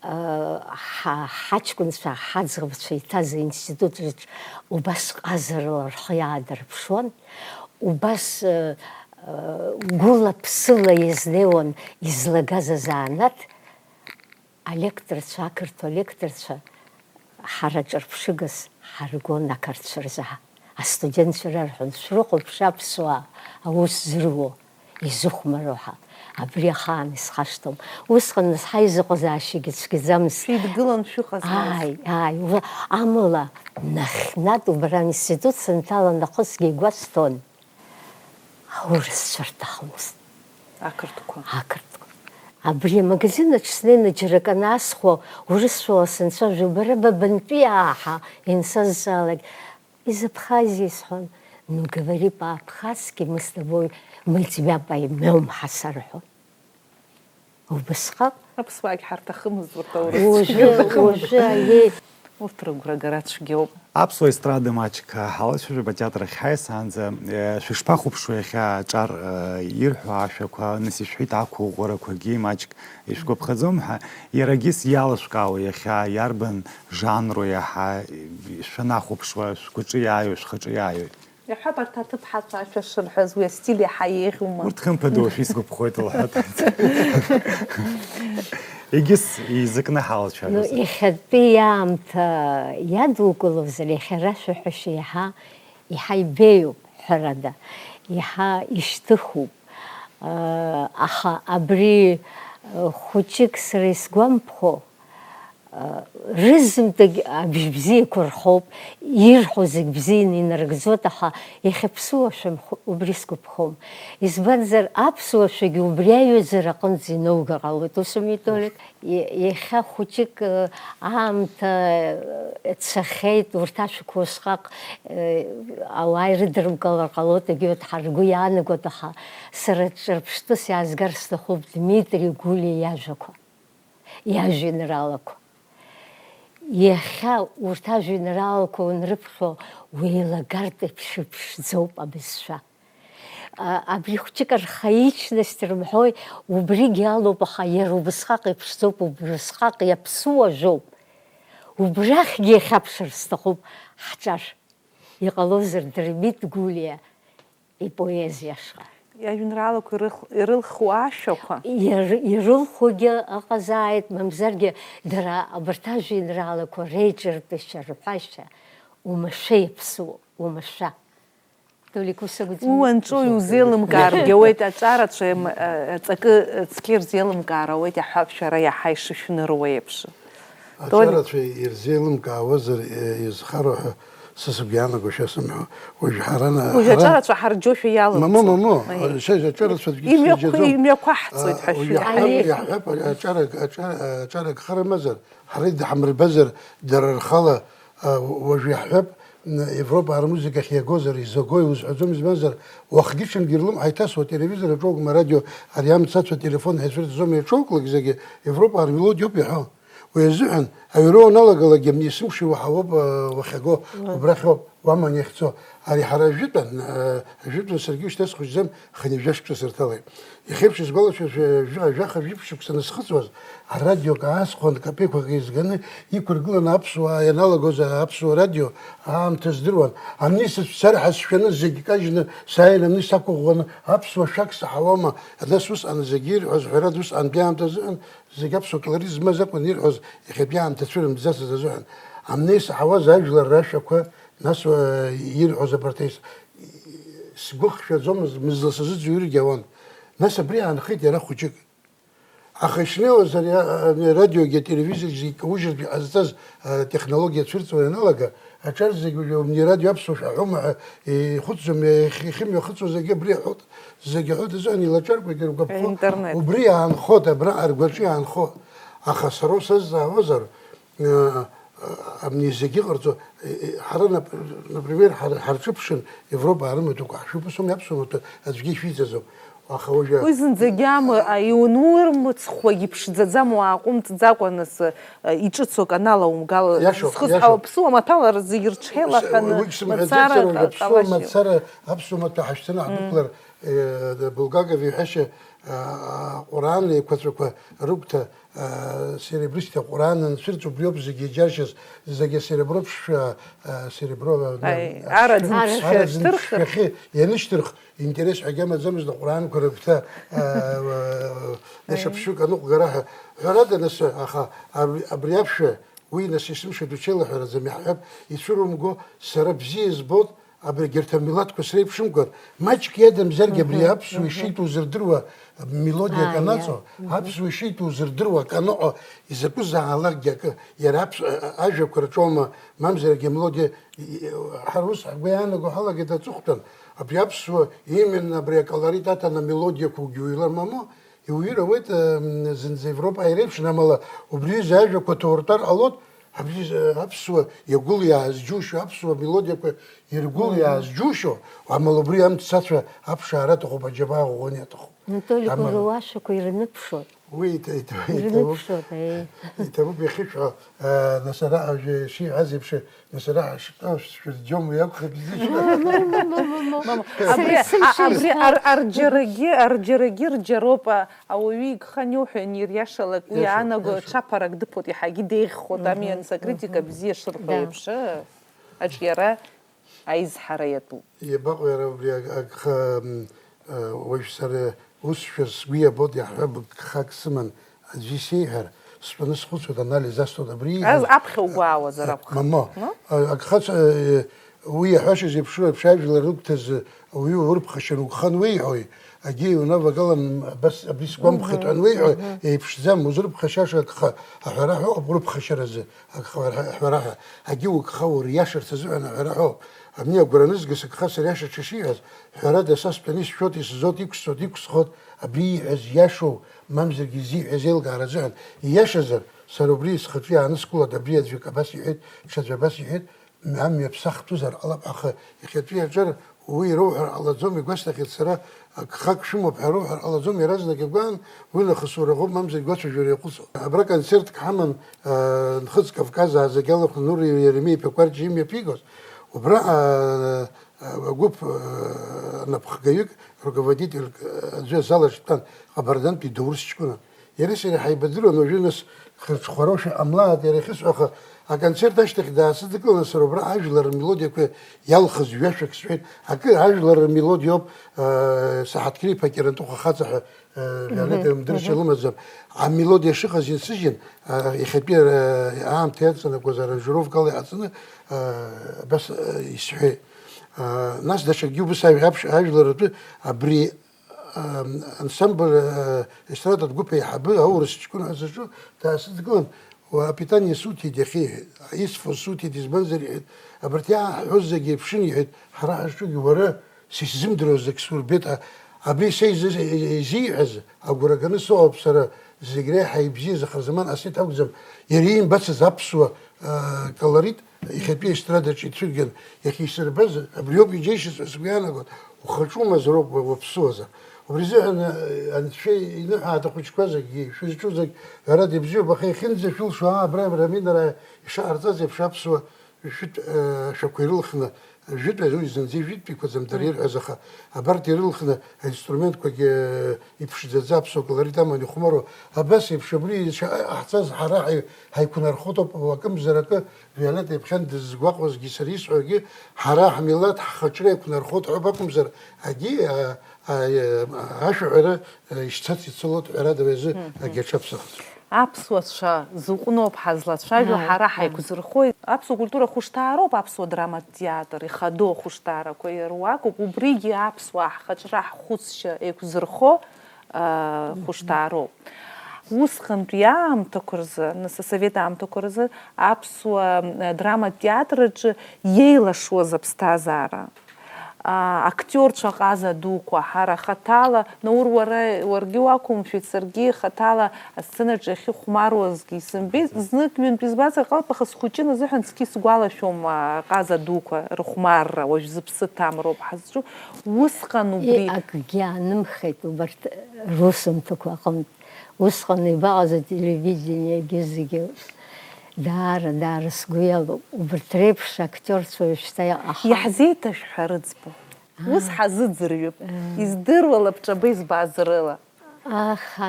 Ҳа-, ҳаҷкәынцәа, ҳаӡӷабцәа иҭаз аинститут рҿы убас ҟазарала рхы иаадырԥшуан, убас, э, э, гәыла-ԥсыла иазнеиуан излагаз азанааҭ, алекторцәа, ақырҭуа алекторцәа, ҳара ҿырԥшыгас ҳаргон ақырҭцәа рзы. Астудентцәа рарҳәон, шәрыхәаԥш аԥсуаа аус зыруа, изыхәмаруа ҳәа. Абри ахаан исхашҭуам. Усҟан нас ҳаизыҟазаашьагьы цәгьаӡамызт. Шәеидгылан шәыҟазмаз? Ааи, ааи, уа-, амала нахьхьнатә убра аинститут санҭала нахысгьы игәасҭон, аурысцәа рҭахымызт. Ақырҭқәа. Ақырҭқәа. Абри амагазин аҿы снеины џьара акы анаасхәо, урысшәала санцәажәо, бара ба бантәи аҳа, инсазҵаалак, из Абхазии сҳәон, ну, говори по-абхазски, мы с тобой, мы тебя поймём, ҳәа сарҳәон. Убасҟак. Аԥсуаагь ҳарҭахымызт урҭ аурысцәа. Уажәы, уажәы, аиеи. Урҭ рыгәра гара цәгьоуп. Аԥсуа естрада маҷк ҳалацәажәап атеатр ахь ҳаиасаанӡа. Э, шәышԥахәаԥшуа иахьа аҿар, э, ирҳәо ашәақәа, нас ишәҳәеит ақәыӷәӷәарақәагьы маҷк ишәгәаԥхаӡом ҳәа, иарагьы сиалышәкаауа иахьа иарбан жанру иаҳа шәанахәаԥшуа, шәгәаҿы иааиуа, шәхаҿы иааиуеит? Иаҳҳәап, арҭ аҭыԥҳацәа ашәа шырҳәаз, уи астиль иаҳа еиӷьума? Урҭ хымԥада уашәа исгәаԥхоит, лҳәоит. Егьыс изакны ҳалацәажәозар? Ну, иахьатәи аамҭа иадукылозар, иахьа рашәаҳәашьа иаҳа, иаҳа ибеиоуп, ҳәарада, иаҳа ишьҭыхуп. Аха абри, хәыҷык сара исгәамԥхо, рызынтәык абжь бзиақәа рҳәоуп, ирҳәо зегь бзианы инарыгӡоит, аха иахьа ԥсуа шәымхы убри сгәаԥхом. Избанзар, аԥсуа шәагьы убри аҩаӡара аҟынӡа инаугар ҟалоит, ус ами, Толик? Иа-, иахьа хәыҷык, э, аамҭа, э, цахьеит, урҭ ашәақәа усҟак, э, ауаа ирыдырмкылар ҟалоит, егьырҭ ҳаргәы иаанагоит, аха сара ҿырԥштәыс иаазгар сҭахуп Дмитри Гәлиа иажәақәа, иажәеинраалақәа. Иахьа урҭ ажәеинраалақәа уанрыԥхьо, уеилагартә еиԥш иԥшӡоуп абызшәа. А, абри хәҷык архаичность рымҳәои, убригьы алоуп, аха иара убысҟак иԥшӡоуп, убысҟак иаԥсуа ажәоуп. Убрахьгьы иахьаԥшыр сҭахуп ҳҿар. Иҟалозар, Дырмит Гәлиа ипоезиа ашҟа. Иажәеинраалақәа ирых-, ирылхуа ашәақәа? Ир-, ирылхуагьы ыҟазааит, мамзаргьы дара абарҭ ажәеинраалақәа реиҿартәышьа, рҳәашьа, умашәа иаԥсуа, умашәа. Толик, ус акәӡами? Уи уанҿоу иузеилымкааргьы ауеит, аҿарацәа им-, а, аҵакы цқьа ирзеилымкаар ауеит, иаҳҳәап, шәара иаҳа ишышәныруа еиԥш. Аҿарацәа ирзеилымкаауазар, е, изхароу ҳәа Са сгәы иаанагошәа сымҳәо, уажә ҳара на-, Уажә ҳара аҿарацәа ҳарџьошәа иалоуп. Мамоу, мамоу, Аиеи. Шәа-, аҿарацәа аӡәгьы Имҩақәа, ишәзеиџьаӡом. Имҩақәаҳҵоит ҳәа А, шәи-, уажә иаҳҳәап, Аиеи. Иаҳҳәап, аҿара, аҿара, аҿара агхара амазар, ҳара идаҳмырбазар, дара рхала, а, уажә иаҳҳәап, н-, Европа армузикахь иагозар, изагои узҳәаӡом, избанзар, уахгьы-ҽынгьы ирлымҳа иҭасуа, телевизор аҿоугма, радио, ари амца ацәа, телефон ҳәа ицәырҵӡом, иаҿоуклак зегьы Европа армелодиоуп иаҳәо. Уи азыҳәан, аҩра уаналагалак, абни есымша иуаҳауоуп, а, уахьаго, Уа. Убрахьоуп, уаман иахьцо. Ари ҳара ажәытәан, а, ажәытәан саргьы ушьҭа схәыҷӡам, хынҩажәа шықәса сырҭалеит. Иахьеиԥш исгәалашәо, жәа-, жәа-, жәаха жәиԥшь шықәса анысхыҵуаз, арадио каасхон капеиқәак еизганы иқәыргыланы аԥсуаа ианалагоз аԥсуа радио аамҭа здыруан. Амни сыцәцар ҳәа сшәаны зегь кажьны сааин амни сақәыӷәӷәаны аԥсуа шәак саҳауама, нас усҟан зегьы ирҳәоз ҳәарада усҟантәи аамҭазыҳәан Зегь аԥсуа колорит змаз акәын ирҳәоз, иахьатәи аамҭа цәырымҵӡацыз азыҳәан. Амнеи саҳауаз ажәлар рашәақәа, нас, уа, ирҳәоз абарҭ аис-, сгәы хшәаӡомызт, мызла сазыӡырҩыргьы ауан. Нас абри аанхеит иара хәыҷык. Аха ишнеиуаз ари а-, ани арадиогьы ателевизоргьы зегь каужьыртә иҟазҵаз атехнологиа цәырҵуа ианалага, аҿар зегь уажәы абни арадио аԥсуа шәаҳәома ҳәа ихәыцӡом, иахь-, иахьымҩахыҵуа зегьы абри аҳәоит, зегь аҳәоит азыҳәан илаҿаркуеит иргәаԥхо. Аинтернет. Убри иаанхоит, абраҟа ргәаҿы иаанхо. Аха сара усазҵаауазар, э, э, абни зегь иҟарҵо, э, э, ҳара, нап-, например, ҳар-, ҳарҿыԥшын, Европа арымаҭәақәа ҳшәуп, ус ауми, аԥсуа маҭәа аӡәгьы ишәиҵаӡом. Аха уажәы Уи зынӡагьы амы-, а, иунурмыцхәагь иԥшӡаӡам, уааҟәымҵӡакәа нас, а, иҿыцу аканал аумгало. Иашоуп, зхысҳәаау иашоуп. Аԥсуа маҭәала зегь рҽеилаҳәаны, Уигь сымҳәаӡеит, мацара сара уажә аԥсуа ҟалашьа. Мацара, аԥсуа маҭәа ҳашьҭаны ҳдәықәлар, э, Булгаков иҳәашьа, а, а, Ҟәраан еиқәаҵәақәа рыгәҭа, а, серебристый Ҟәраан анцәырҵ, убриоуп зегьы иџьаршьаз, зегьы серебро ԥшшәа, а, серебро, а, Аи, а, араӡын ԥшшәа араӡын шьҭырхыр. Ԥшшәахьы ианышьҭырх, интерес ҳәагьы амаӡамызт аҟәраанқәа рыгәҭа, а, а, Аи. Даҽа ԥшьҩык аныҟәгара ҳәа. Ҳәарада, нас, аха абри, абри аԥшәа, уи, нас, есымша дуцәеилаҳәараӡам, иаҳҳәап, ицәырумго, сара бзиа избоит, абри егьырҭ амилаҭқәа среиԥшымкәан, маҷк иадамзаргьы абри Мгм, аԥсуа мгм. Ишитәу зырдыруа мелодиак Ааи, анаҵо, ааи, мгм. Аԥсуа ишитәу зырдыруа аканыҟәо, изакәызаалакгьы акы, иара аԥс-, а-, а-, ажәақәа рҿоума, мамзаргьы амелодиа, и-, и-, ҳара ус ҳгәы иаанаго ҳалагеит аҵыхәтәан, абри аԥсуа, именно абри аколорит аҭаны амелодиақәа угьы уилар мамоу, Иуҩыр ауеит, м, зынӡа Европа иреиԥшын, амала убри изы ажәақәа ҭоуртәар ҟалоит, абри изы аԥсуа иагәылиааз џьушьо, аԥсуа мелодиақәа иргәылиааз Мгм. Џьушьо, амала убри амцацәа аԥшаара аҭахуп, аџьабаа ӷәӷәаны иаҭахуп. Анатоли Амала. Гәырҩа уашәақәа ирныԥшуеит. Уи иҭа-, иҭа-, иҭабуп. Ирныԥшуеит, аиеи. Иҭабуп иахьышәҳәо, а, нас ара ажәа шиҳәаз еиԥш, Нас ара ҳашҟа шәырџьом, уи акәхап изышәҳәо. Мама, абри, Сара исымшәа а, абри исҳәар. Ар-, арџьарагьы, арџьарагьы рџьароуп, а, ауаҩы игха аниуҳәа, ианириашалак, уи Иашоуп, иаанаго иашоуп. Ҽаԥарак дыԥоит, иаҳагьы деиӷьхоит, Мгм. Ами, анцыкритика Мгм. Бзиа шырҳәо Да. Еиԥш, аҿиара аизҳара иатәуп. Иабаҟоу иара убри аг-, агха, м, Уажә сара усшәа сгәы иабоит, иаҳҳәап, гхак сыман, аӡәы исеиҳәар, стәаны схәыцуеит, анализ асҭоит, абри ииҳәаз Аз-, аԥхьа угәаауазар акәхап, Мамоу, ну? А, агхацәа, э, уи иаҳәашаз еиԥшроуп, аԥшьа ажәлар рыгәҭазы ауаҩы урыԥхашьан угхан уеиҳәои, агьи иунавагалан, абас, абри сгәамԥхеит Мгм, ҳәа ануеиҳәо, мгм. Еиԥшӡам, узырыԥхашьаша агха аҳәара ҳәа ыҟоуп урыԥхашьаразы. Агха ҳәара ҳәа, агьи угха уриашарц азыҳәан аҳәара ҳәоуп. Абни агәра анызга сыгха сыриашарц шишиҳәаз, ҳәарада, са стәаны исшәоит, исзоит, иқәсҵоит, иқәсхоит, абри ииҳәаз иашоу, мамзаргьы изиҳәаз еилкаара азыҳәан. Ииашазар, сара убри схаҿы иааныскылоит, абри аӡәык абас иҳәеит, ҽаӡәы абас иҳәеит, амҩа ԥсахтәызар ҟалап, аха иахьатәи аҿар Уи роуҳәар ҟалаӡом, игәасҭахьеит сара, гхак шәымоуп ҳәа роуҳәар ҟалаӡом, иаразнак игәаан, уи нахыс уара ӷәӷәа мамзар игәацәажәара иаҟәыҵуа. Абра концертк ҳаман, аа, Нхыҵ Кавказаа зегь алахәны Нури Еремеи-иԥа Кәарҷиа имҩаԥигоз, убра, аа, агәыԥ, аа, напхгаҩык, руководительк аӡәы азал аҿы дтәан, Ҟабардантәи Даур сҷкәына. Иареи сареи ҳаибадыруан, уажәы нас хырҽхәароушәа ҟамлааит, иара иахьысҳәо, аха аконцерт ашьҭахь даасыдгыланы сара убра ажәлар рмелодиақәа иалхыз ҩашәак сҳәеит. Акы, ажәлар рмелодиоуп, э, Саҳаҭгьери Пакьарантыхә ахаҵа ҳәа, э, Виолетта Мгм, имдыршьа мгм. Лымаӡам. Амелодиа шыҟаз инсыжьын, э, иахьатәи, э, аамҭа иаҵанакуаз аранжировкала иҟаҵаны, э, абас, э, исҳәеит. Э, нас даҽакгьы убыс ажә-, аԥш-, ажәлар ртәы абри ам, ансамбль, э, естрадатә гәыԥ аиҳабы аурыс ҷкәын ҳәа зыҿу даасыдгылан, Уа, апитание суҭеит иахьа, иҳәеит, исфо суҭеит, избанзар, иҳәеит, абарҭ иааҳҳәоз зегьы еиԥшын, иҳәеит, ҳара ҳазҿугьы уара, са исзымдыруа зегь сурбеит, а, абри са изы-, изиҳәаз агәра ганы сыҟоуп сара, зегь реиҳа ибзиаз ахырзаман асеҭ акәӡам, иара иимбацыз аԥсуа, а, колорит иахьатәи аестрадаҿы ицәырган, иахьа исырбаз, абриоуп иџьеишьаз ҳәа сгәы иаанагоит, ухаҿумазароуп уа-, уаԥсуазар. Убри азыҳәан, а, анцәа иныҳәааит ахәыҷқәа зегьы, шәызҿу зегь, ҳәарада, ибзиоуп, аха иахьынӡашәылшо, аа, абра, абра аминара ишаҟарҵаз еиԥш аԥсуа жәытә, э, шәақәа ирылхны, жәытә, уи зынӡа ижәытәтәиқәаӡам дара ирҳәаз, аха абарҭ ирылхны аинструментқәагьы, э, иԥшӡаӡа аԥсуа колорит аманы ихәмаруа, абас еиԥш абри шаҟа иҟаҳҵаз ҳара ҳаи-, ҳаиқәнархоит ауп, акымзар акы, Виолетта иԥхьан дызгәаҟуазгьы сара исҳәогьы, ҳара ҳмилаҭ ҳхаҿра еиқәнархоит ҳәа акәымзар, агьи, а, а, а, ашәаҳәара, а, ишцац ицалоит ҳәарада уи азы Мгм. агьаҽаԥсахӡом. Аԥсуацәа зыҟәноуп ҳазлацәажәо, Ааи, ҳара ааи. ҳаиқәзырхоит. Аԥсуа культура хәышҭаароуп, аԥсуа драматә театр ихадоу ахәышҭаарақәа ируакуп, убригьы аԥсуаа ҳхаҿра ҳхәыцшьа еиқәзырхо, аа, хәышҭаароуп. Усҟантәи аамҭақәа рзы, нас асовет аамҭақәа рзы аԥсуа, а, драматә театр аҿы иеилашуаз аԥсҭазаара. Аа, актиорцәа ҟаза дуқәа, ҳара хаҭала, Наур, уара, уаргьы уақәымшәеит, саргьы хаҭала асценаҿы иахьыхәмаруазгьы исымбеит. Знык-ҩынтә избазар ҟалап, аха схәыҷын азыҳәан цқьа исгәалашәом, аа, ҟаза дуқәа рыхәмарра, уажә зыԥсы ҭам роуп ҳазҿу. Усҟан убри Е, акгьы аанымхеит убарҭ русумҭақәа аҟынтә. Усҟан ибаҟаз ателевидениагьы зегьы даара, даара сгәы иалоуп. Убарҭ реиԥш актиорцәа уажәшьҭа иҟахам. Иаҳзеиҭашәҳәа рыӡбахә. Ус Аа. ҳазыӡырҩып. Аа. Издыруа лабҿаба избаз рыла. Аха,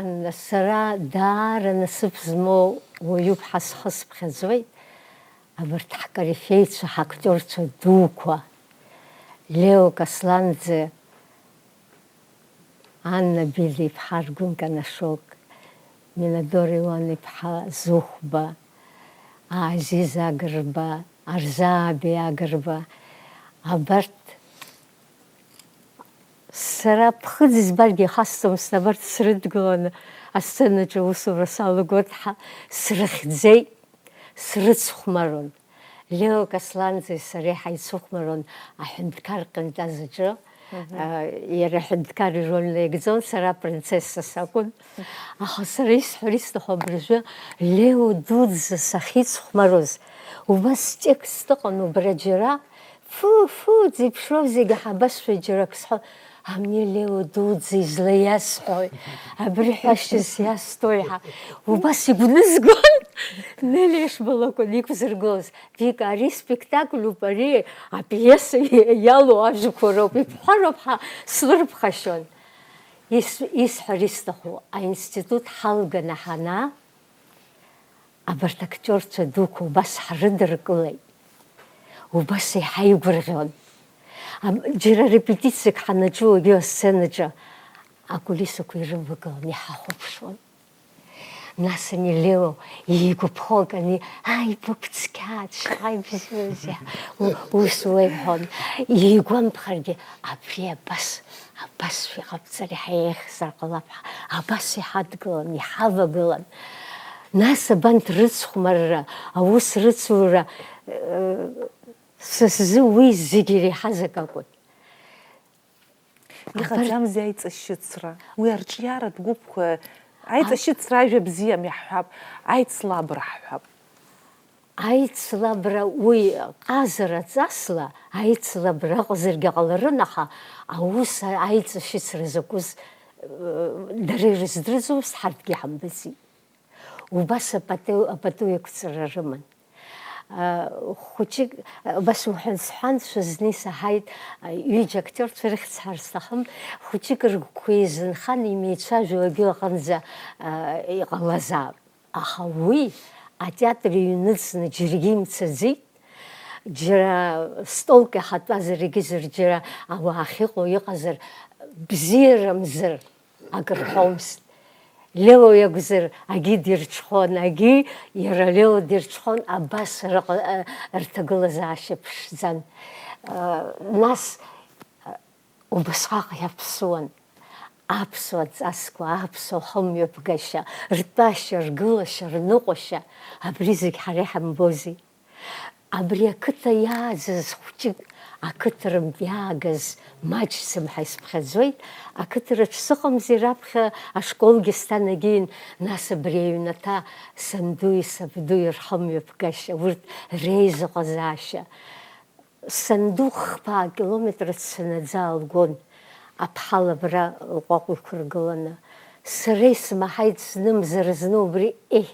сара даара насыԥ змоу уаҩуп ҳәа схы сыԥхьаӡоит. Абарҭ ҳкорифеицәа, ҳактиорцәа дуқәа, Лео Касланӡе, Анна Бида-иԥҳа Аргәын Канашок, Минадор Иуан-иԥҳа Зухба, Азиз Агрба, Арзааби Агрба, абарҭ сара ԥхыӡ избаргьы ихасҵомызт, абарҭ срыдгыланы асценаҿы аусура салагоит ҳәа срыхьӡеит. Срыцхәмарон. Лео Касланӡеи сареи ҳаицыхәмарон аҳәынҭқар ҟьантаз аҿы. Мгм. А, иара аҳәынҭқар ироль наигӡон, сара апринцесса сакәын. Аха сара исҳәар исҭаху абыржәы Лео дуӡӡа сахьицхәмаруаз, убас текст ыҟан убра џьара, фу, фу, дзеиԥшроу зегьы ҳабасҳәоит џьара акы сҳәо, А мне Лео дуӡӡа излаиасҳәои, абри ҳәашьас иасҭои ҳәа, убас игәнызгон, Нелли Ишбал акәын иқәзыргылаз, Вика, ари спектакльуп, ари апиеса иалоу ажәақәа роуп, ибҳәароуп ҳәа слырԥхашьон. Ис-, исҳәар исҭаху, аинститут ҳалганы ҳанаа, Абарҭ актиорцәа дуқәа убас ҳрыдыркылеит. Убас иҳаигәырӷьон. Ам, џьара репетициак ҳанаҿу, егьи асценаҿы акулисақәа ирывагыланы иҳахәаԥшуан. Нас ани Лео игәаԥхо акы ани, Ааи, быгә цқьа, ааи, бзиоузеи, у-, ус уеиҳәон. Игәамԥхаргьы, абри абас, абас шәиҟабҵар, иҳаиеихьзар ҟалап ҳәа, абас иҳадгылан, иҳавагылан. Нас абанҭ рыцхәмарра, аус рыцура, э, са сзы уи зегь иреиҳаз акы акәын. Иҟаӡамзи аиҵашьыцра? Уи арҿиаратә гәыԥқәа, аиҵашьыцра ажәа бзиам иаҳҳәап, аицлабра ҳҳәап. Аицлабра уи ҟазара ҵасла, аицлабра ыҟазаргьы ҟаларын, аха аус аиҵашьыцра закәыз, э, дара ирыздырӡомызт, ҳарҭгьы иҳамбаӡеит. Убас апату, апату еиқәҵара рыман. Э, хәыҷык, э, убас уҳәан-сҳәан, шәызны исаҳаит, э, ҩыџьа актиорцәа рыхьӡ сҳәар сҭахым, хәыҷык рыгәқәа еизынхан, имеицәажәо агьы ыҟанӡа, э, иҟалазаап. Аха уи атеатр иҩныҵны џьаргьы имцаӡеит, џьара столк иахатәазар, егьызар џьара ауаа ахьыҟоу иҟазар, бзиарамзар акыр ҳәомызт. Лео иакәзар, агьи дирҽхәон, агьи иара Лео дирҽхәон, абас рыҟ-, рҭагылазаашьа ԥшӡан. Нас Убасҟак иаԥсуан. аԥсуа ҵасқәа, аԥсуа хымҩаԥгашьа, ртәашьа, ргылашьа, рныҟәашьа, абри зегь ҳара иҳамбози? Абри ақыҭа иааӡаз хәҷык, ақыҭарантә иаагаз маҷӡам ҳәа исыԥхьаӡоит, ақыҭараҿ сыҟамзи раԥхьа ашколгьы сҭанагеин, нас абри аҩнаҭа сандуи сабдуи рхымҩаԥгашьа, урҭ реизыҟазаашьа. Санду хԥа акилометр ацәцанаӡа аалгон, аԥҳал абра лҟәаҟә иқәыргыланы. Сара исмаҳаит зны-мзар зны убри, еҳ,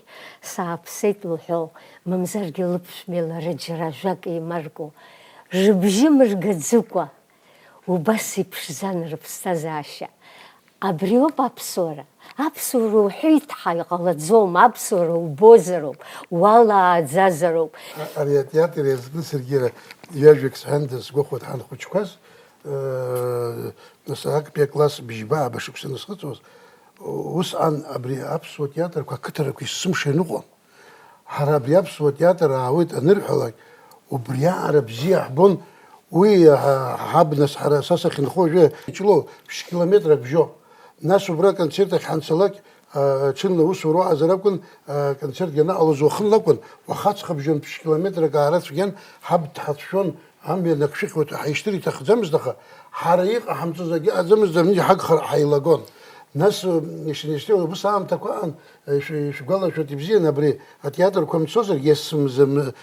сааԥсеит лҳәо, мамзаргьы лыԥшәмеи лара џьара ажәак еимарго. Рыбжьы мыргаӡыкәа, убас иԥшӡан рыԥсҭазаашьа. Абриоуп аԥсуара. Аԥсуара уҳәеит ҳәа иҟалаӡом, аԥсуара убозароуп, уалааӡазароуп. А-, ари атеатр иазкны саргьы иара ҩажәак сҳәандаз сгәахәуеит ҳанхәыҷқәаз, э, нас актәи акласс бжьба ааба шықәса анысхыҵуаз, усҟан абри аԥсуа театрқәа ақыҭарақәа есымша иныҟәон. Ҳара абри аԥсуа театр аауеит анырҳәалак, убри аҟара бзиа ҳбон, уи ҳа-, ҳаб нас ҳара са сахьынхо уажәы Ҷлоу ԥшь километрак бжьоуп. Нас убра аконцерт ахь ҳанцалак, а, ҽынла усура уаҟазар акәын, а, аконцертгьы анаҟалоз уахынла акәын, уахаҵәҟьа бжьон ԥшь километрак аара цәгьан, ҳаб дҳацәшәон, амҩа нақәшәыхьуеит ҳәа ҳаишьҭыр иҭахӡамызт, аха ҳара иҟаҳамҵоз акгьы ыҟаӡамызт, абни ҳагхар ҳаилагон. Нас, м, ишьҭа-, ишьҭа-, убыс аамҭақәа аан, э, шәы-, шәгәалашәоит ибзиан абри атеатрқәа мцозаргьы, есымза-, м-,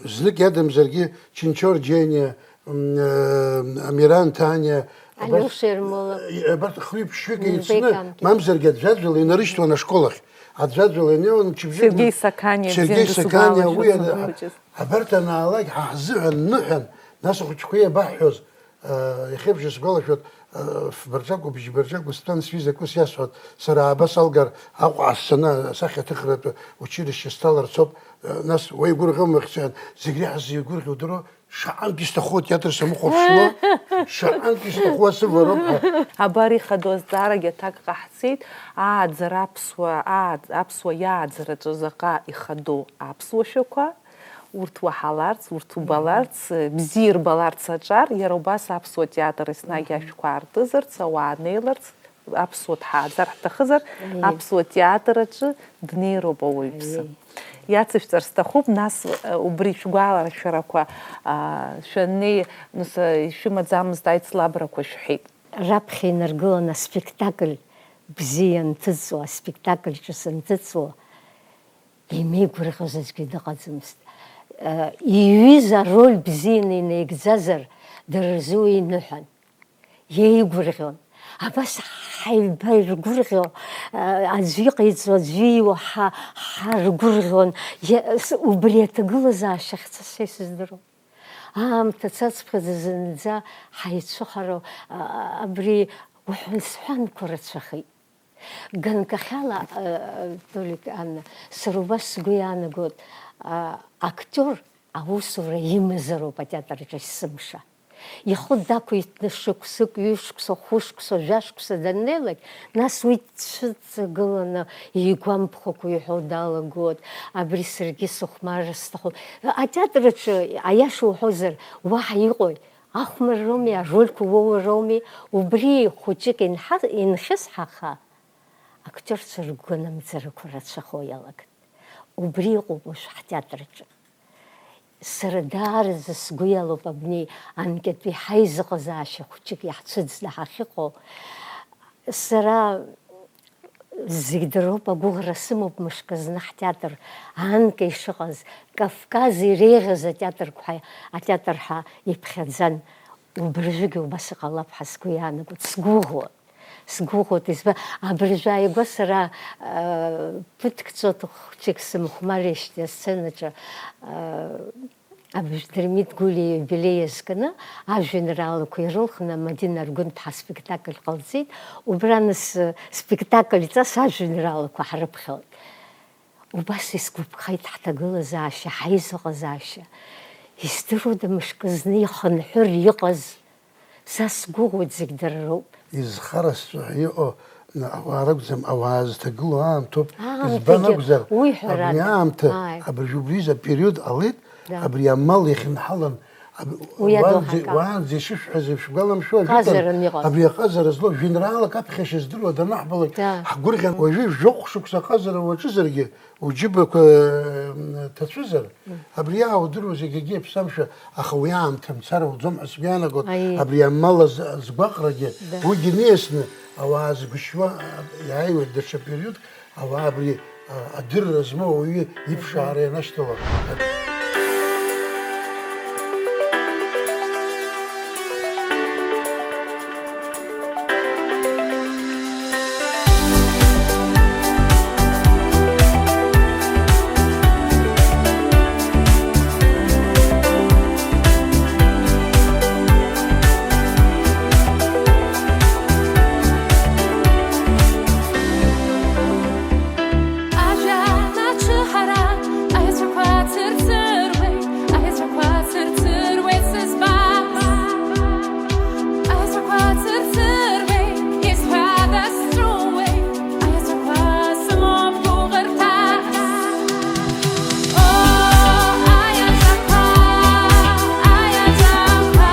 знык иадамзаргьы, Чынчор Џьениа, м, э, Амиран Ҭаниа, абарҭ, Алиоша Ермолов. Э, абарҭ хҩы-ԥшьҩык М, еицны, Беканкин. Мамзаргьы аӡәаӡәала инарышьҭуан ашкол ахь. Аӡәаӡәала инеиуан, мчыбжьык Сергеи Сақаниа, Сергеи бзиан Сақаниа, дысгәалашәоит уи ада-, сымхәыҷыз. Абарҭ анаалак ҳа ҳзыҳәан ныҳәан, нас ахәыҷқәа иабаҳҳәоз, э, иахьеиԥш исгәалашәоит, э, фбырҿагоу, бжьбырҿагоу стәан, сҩызак ус иасҳәоит, сара ааба салгар, Аҟәа аассаны асахьаҭыхратә училище сҭаларц ауп, э, нас уеигәырӷьома ихьчан, зегь реиҳа сзеигәырӷьо удыруоу, шаҟантә исҭаху атеатр самыхәаԥшуа, шаҟантә исҭаху асывароуп ҳәа. Абар ихадоу азҵаарагьы аҭак ҟаҳҵеит, ааӡара аԥсуа, ааӡ-, аԥсуа иааӡараҿы заҟа ихадоу аԥсуа шәақәа, урҭ уаҳаларц, урҭ убаларц, бзиа ирбаларц аҿар, иара убас аԥсуа театр еснагь ашәқәа аартызарц, ауаа неиларц, аԥсуа дҳааӡар ҳҭахызар, Аиеи. Аԥсуа театр аҿы днеироуп ауаҩԥсы. Аиеи. Иацышәҵар сҭахуп, нас, э, убри шәгәаларшәарақәа, а, шәаннеи, нас, э, ишәымаӡамызт аицлабрақәа шәҳәеит. Раԥхьа инаргылан аспектакль бзиа анҭыҵуа, аспектакль ҿыц анҭыҵуа, имеигәырӷьоз аӡәгьы дыҟаӡамызт. Э, иҩыз ароль бзианы инаигӡазар, дара рзы уи иныҳәан. Иеигәырӷьон. Абас ҳаибаргәырӷьо, а, аӡәы иҟаиҵо, аӡәы иуаҳа ҳаргәырӷьон. Иа-, с-, убри аҭагылазаашьа ахьцаз са исыздыруам. Аамҭа цацԥхьаӡа зынӡа ҳаицәыхароу, а, абри уҳәан-сҳәанқәа рацәахеит. Ганкахьала, а, Толик, Анна, сара убас сгәы иаанагоит, а, актиор аусура имазароуп атеатр аҿы есымша. Ихы дақәиҭны шықәсык, ҩышықәса, хәышықәса, жәашықәса даннеилак, нас уи дцәыҵагыланы игәамԥхакәа иҳәо далагоит, абри саргьы сыхәмарра сҭахуп. Атеатр аҿы, аиаша уҳәозар, уаҳа иҟои? Ахәмарроуми, арольқәа уоуроуми? Убри хәыҷык инҳа-, инхьысҳаха, актиорцәа ргәынамӡарақәа рацәахо иалагеит. Убри ыҟоуп уажә ҳтеатр аҿы. Сара даараӡа сгәы иалоуп абни анкьатәи ҳаизыҟазаашьа хәҷык иаҳцәыӡны ҳахьыҟоу. Сара зегь дыроуп, агәыӷра сымоуп мышкы зны ҳтеатр анкьа ишыҟаз, Кавказ иреиӷьыз атеатрқәа, атеатр ҳәа иԥхьаӡан. Убыржәыгьы убас иҟалап ҳәа сгәы иаанагоит, сгәыӷуа. Сгәыӷуеит, избан, абыржәы ааигәа сара, э, ԥыҭк ҵуа хәҷык сымхәмарижьҭеи асценаҿы, э, абыржә Дырмит Гәлиа ииубилеи иазкны ажәеинраалақәа ирылхны Мадина Аргәынԥҳа спектакль ҟалҵеит. Убра нас, э, спектакль ҵас ажәеинраалақәа ҳрыԥхьалт. Убас исгәаԥхеит ҳҭагылазаашьа, ҳаизыҟазаашьа. Издыруада мышкы зны ихынҳәыр иҟаз? Са сгәыӷуеит, зегь дара роуп. Изхарасҵо ҳәа иҟоу, н-, ауаа ракәӡам, ауаа зҭагылоу аамҭоуп. Аамҭагьы Избан акәзар, уи ҳәарада. Абри аамҭа, Ааи. Абыржә убри изы апериод ҟалеит, Да. Абри амал иахьынҳалан, Уи уаанӡа, адоуҳа акы. Уаанӡа ишышәҳәаз ишәгәаламшәо, ажәытәан, ҟазаран иҟаз. Абри аҟазара злоу жәеинраалак аԥхьашьа здыруа данаҳбалак, да, ҳгәырӷьан, уажәы жәохә шықәса аҟазара уаҿызаргьы, уџьыбақәа, м, ҭацәызар, мм, абри иааудыруа зегьгьы иаԥсамшәа, аха уи аамҭа мцар ауӡом ҳәа сгәы иаанагоит, аиеи, абри амал аз-, азгәаҟрагьы, да, уигьы ниасны ауаа згәышьуа, а, иааиуеит даҽа периодк, ауаа абри, а, адырра змоу ауаҩы иԥшаара ианашьҭалак. Ажәа ачыҳара аеҵәақәа цырцыруеит, аеҵәақәа цырцыруеит сызбаз. Аеҵәақәа цырцыруеит, исҳәада сҵәыуеит, аеҵәақәа сымоуп гәыӷырҭас. О, аеҵәақәа, аеҵәақәа.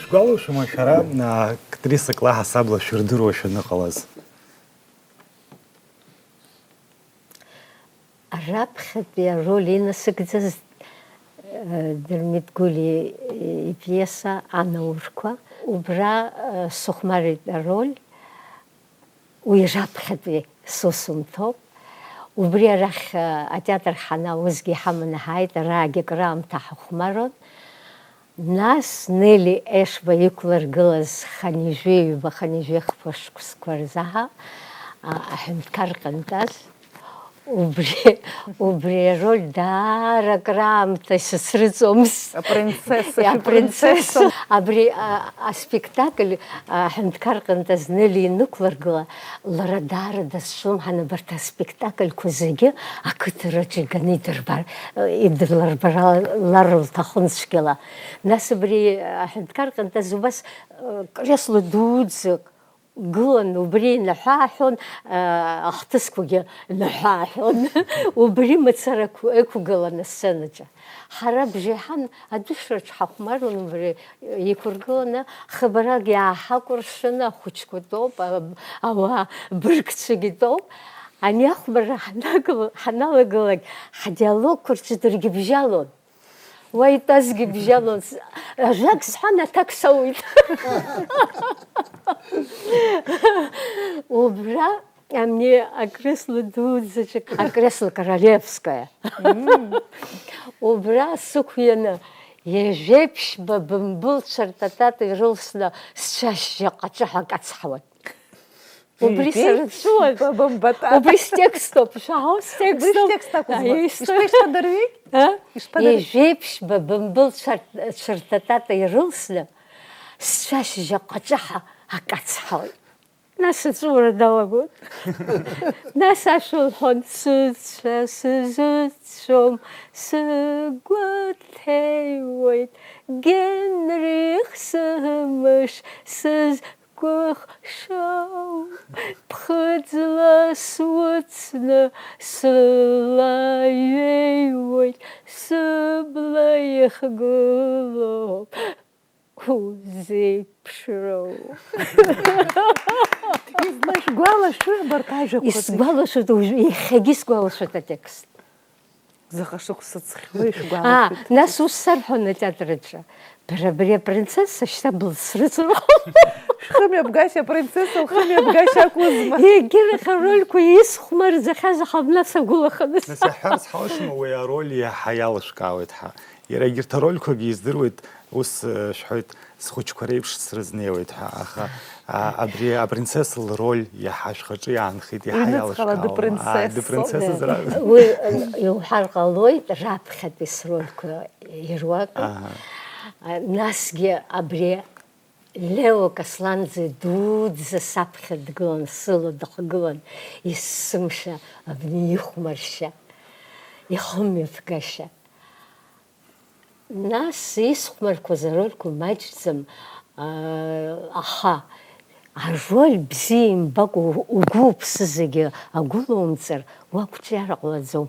Шәгәалашәома шәара, а, актрисак лаҳасабала шәырдыруа шәаныҟалаз? Раԥхьатәи ароль инасыгӡаз, э, Дырмит Гәлиа ипиеса Анаурқәа. Убра, э, сыхәмарит ароль. Уи раԥхьатәи сусумҭоуп. Убри арахь, а, атеатр ҳанаа усгьы иҳаманы ҳааит, араагьы акраамҭа ҳахәмарон. Нас Нели Ешба иқәлыргылаз хынҩажәи ҩба, хынҩажәи хԥа шықәсқәа рзы ҳа, а, аҳәынҭқар ҟантаз, убри, убри ароль даара акраамҭа сацрыҵуамызт. Апринцесса, апринцесса. Абри, а, аспектакль, а, аҳәынҭқар ҟантаз Нели инықәлыргыла, лара даара дазҿлымҳан абарҭ аспектакльқәа зегьы ақыҭараҿы иганы идырбар, идырлырбар лҭахын цәгьала. Нас абри аҳәынҭқар ҟантаз убас, э, кресло дуӡӡак гылан, убри инаҳәааҳәон, э, ахҭысқәагьы наҳәааҳәон. Убри мацара ықә-, ықәгылан асценаҿы. Ҳара бжеиҳан адәышраҿ ҳахәмарун, убри иқәыргыланы, хыбарак иааҳакәыршаны, ахәыҷқәа тәоуп, а-, ауаа быргцәагьы тәоуп. Ани ахәмарра ҳанагыл-, ҳаналагалак, ҳдиалогқәа рҿы даргьы бжьалон. Уа итәазгьы бжьалон. С-, ажәак сҳәан, аҭак соуит. Акресло дуӡӡаҿ, акресло королевское. Убра сықәианы, ҩажәеиԥшьба бымбыл цәартатата ирылсны сцәашьжьы аҟаҿыҳәа акацҳауан. Убри сара дсуан. Бымбатата. Убри стекстоуп, шәаҳау, убри стекстоуп. Стекст акәызма? Аист-, ишԥа-, ишԥадырҩегь? А? Ишԥадыр-, ҩажәеиԥшьба бымбыл цәар-, цәартатата ирылсны, сцәашьжьы аҟаҿыҳәа акацҳауеит. Нас аҵәуара далагоит. Нас ашәа лҳәон, сыцәа сызыцәом, сгәаҭеиуеит, Генрих сымш сызкәыхшоу, ԥхыӡла суцны сылаҩеиуеит, сыбла ихгылоуп. Узеиԥшроу. Излашәгәалашәои абарҭ ажәақәа зегьы? Исгәалашәоит уажә, иахьагьы исгәалашәоит атекст. Заҟа шықәса ҵхьоу ишәгәалашәоит. Аа, нас ус сарҳәон атеатр аҿы. Бара абри апринцесса шьҭа блыцрыҵыр ҟалома? Шәхымҩаԥгашьа, апринцесса лхымҩаԥгашьа акәызма? Егьырахь арольқәа исхәмарӡахьаз аха абна сагәылаханы. Нас иаҳҳәарц ҳалшома, уи ароль иаҳа иалышәкаауеит ҳәа. Иара егьырҭ арольқәагьы издыруеит, ус, э, шәҳәоит, схәыҷқәа реиԥш срызнеиуеит ҳәа, аха, а, абри апринцесса лроль иаҳа шәхаҿы иаанхеит, иаҳа иалышәкаауама? Уҩныҵҟала дыпринцессоуп. Аа, дыпринцессазар акәын. Уи, э, иуҳәар ҟалоит, раԥхьатәи срольқәа ируакын. Аҳа. А, насгьы абри Лео Касланӡе дуӡӡа саԥхьа дгылан, сыла дыхгылан, есымша абни ихәмаршьа, ихымҩаԥгашьа. Нас исхәмарқәаз арольқәа маҷӡам, аа, аха ароль бзиа имбакәа у-, угәы-уԥсы зегьы агәылоумҵыр, уа қәҿиара ҟалаӡом.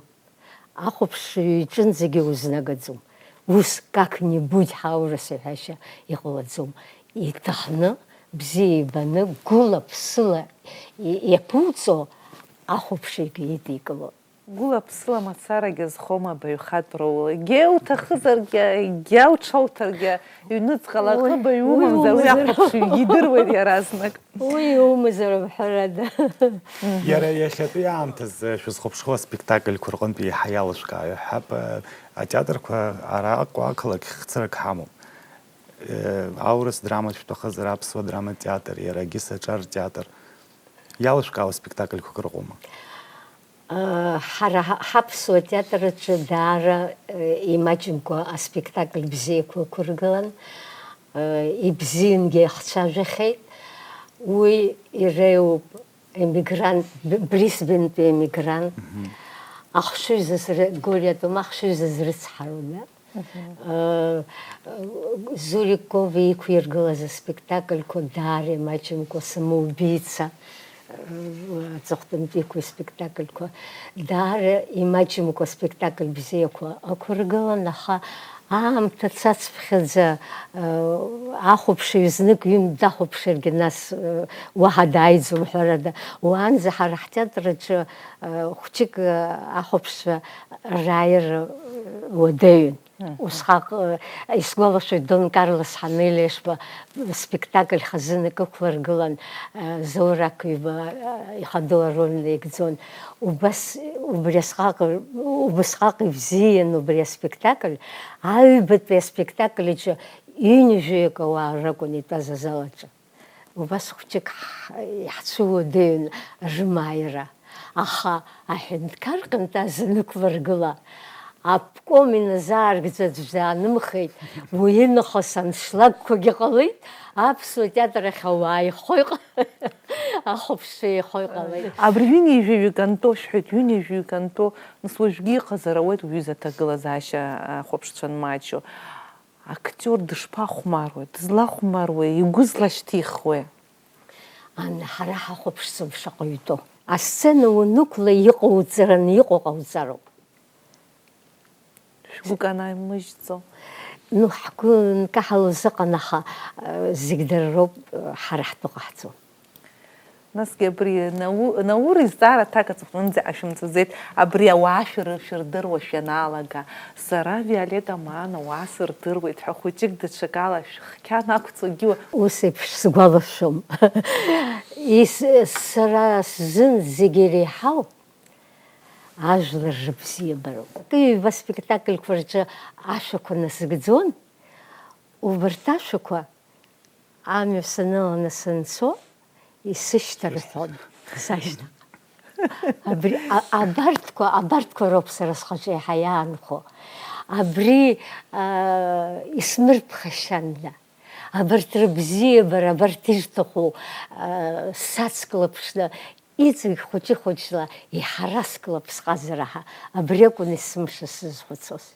Ахәаԥшҩы иҿынӡагьы узнагаӡом. Ус как-нибудь ҳаурыс иҳәашьа иҟалаӡом. Иҭахны, бзиа ибаны, гәыла-ԥсыла и-, иаԥуҵо ахәаԥшҩгьы идикылоит. Гәыла-ԥсыла мацарагьы азхома абаҩхатәра ула? Егьа уҭахызаргьы, егьа уҽауҭаргьы, ҩныҵҟала аҟыбаҩ умамзар, уи ахәаԥшҩгьы идыруеит иаразнак. Уи иумазароуп, ҳәарада. Иара иахьатәи аамҭазы шәызхәаԥшуа аспектакльқәа рҟынтә еиҳа иалышәкааҩ ҳәа, атеатрқәа араҟа ақалақь хцырак ҳамоуп. Аурыс драма шәҭахызар, аԥсуа драматә театр, иара агьыс аҿар театр. Иалышәкаауа спектакльқәак рыҟоума? Ҳара ҳа-, ҳаԥсуа театр аҿы даара, э, имаҷымкәа аспектакль бзиақәа ықәыргылан, э, ибзиангьы иахцәажәахьеит. Уи иреиуоуп емигрант, Б-, Брисбентәи емигрант. Мгм. Ахшыҩза зры-, Гориа Тома ахшыҩза зрыцҳароу, да? Мгм. Э, Зурик Ковиа иқәиргылаз аспектакльқәа даара имаҷымкәа, Самоубийца, э, аҵыхәтәантәиқәа спектакльқәа даара имаҷымкәа спектакль бзиақәа ықәыргылан, аха аамҭа цацԥхьаӡа, э, ахәаԥшыҩ знык ҩынтә дахәаԥшыргьы, нас, э, уаҳа дааиӡом, ҳәарада. Уаанӡа ҳара ҳтеатр аҿы, э, хәҷык, э, ахәаԥшцәа рааира, э, уадаҩын. Мгм. Усҟак, э, исгәалашәоит, Дон Карлос ҳанеилеишба спектакль хазынак ықәлыргылан, э, Заур Ақыҩба, э, ихадоу ароль наигӡон. Убас, убри асҟак, убысҟак ибзиан убри аспектакль, аҩбатәи аспектакль аҿы ҩынҩажәаҩык ауаа ракәын итәаз азал аҿы. Убас хәҷык ҳ-, иаҳцәыуадаҩын рымааира. Аха аҳәынҭқар ҟынтә азы нықәлыргыла, обком иназааргӡо аӡә даанымхеит, уи нахыс аншлагқәагьы ҟалеит, аԥсуа театр ахь ауаа ихо иҟ-, ахәаԥшцәа ихо иҟалеит. Абри ҩынҩажәаҩык антәо шәҳәеит, ҩынҩажәаҩык антәо, нас уажәгьы иҟазар ауеит уҩыза аҭагылазаашьа ахәаԥшцәа анмаҷу. Актиор дышԥахәмаруеи, дызлахәмаруеи, игәы злашьҭихуеи? Ан, ҳара ҳахәаԥшӡом шаҟаҩ итәоу. Асцена уанықәла, иҟауҵараны иҟоу ҟауҵароуп. Шәгәы канаимыжьӡо? Ну, ҳгәы нкаҳало зыҟан, аха, э, зегь дара роуп, э, ҳара ҳтәы ҟаҳҵо. Насгьы абри Нау-, Наур изҵаара аҭак аҵыхәтәанӡа ашәымҵаӡеит, абри ауаа шәыр-, шәырдыруа шәаналага, сара Виолетта Маан ауаа сырдыруеит ҳәа хәыҷык даҽакала шәхқьан ақәҵогьы. Ус еиԥш сгәалашәом. Ис-, сара сзын зегьы иреиҳау ажәлар рыбзиабароуп. Акы-ҩба спектакльқәа рҿы ашәақәа насыгӡон, убарҭ ашәақәа амҩа саныланы санцо, исышьҭарҳәон, сашьҭа. Абри, а-, абарҭқәа, абарҭқәа роуп сара схаҿы еиҳа иаанхо. Абри, а, исмырԥхашьанда. Абарҭ рыбзиабара, абарҭ ирҭаху, а, сацклаԥшны, иҵегь хәыҷы-хәыҷла иҳараскылап сҟазара ҳәа. Абри акәын есымша сзызхәыцуаз.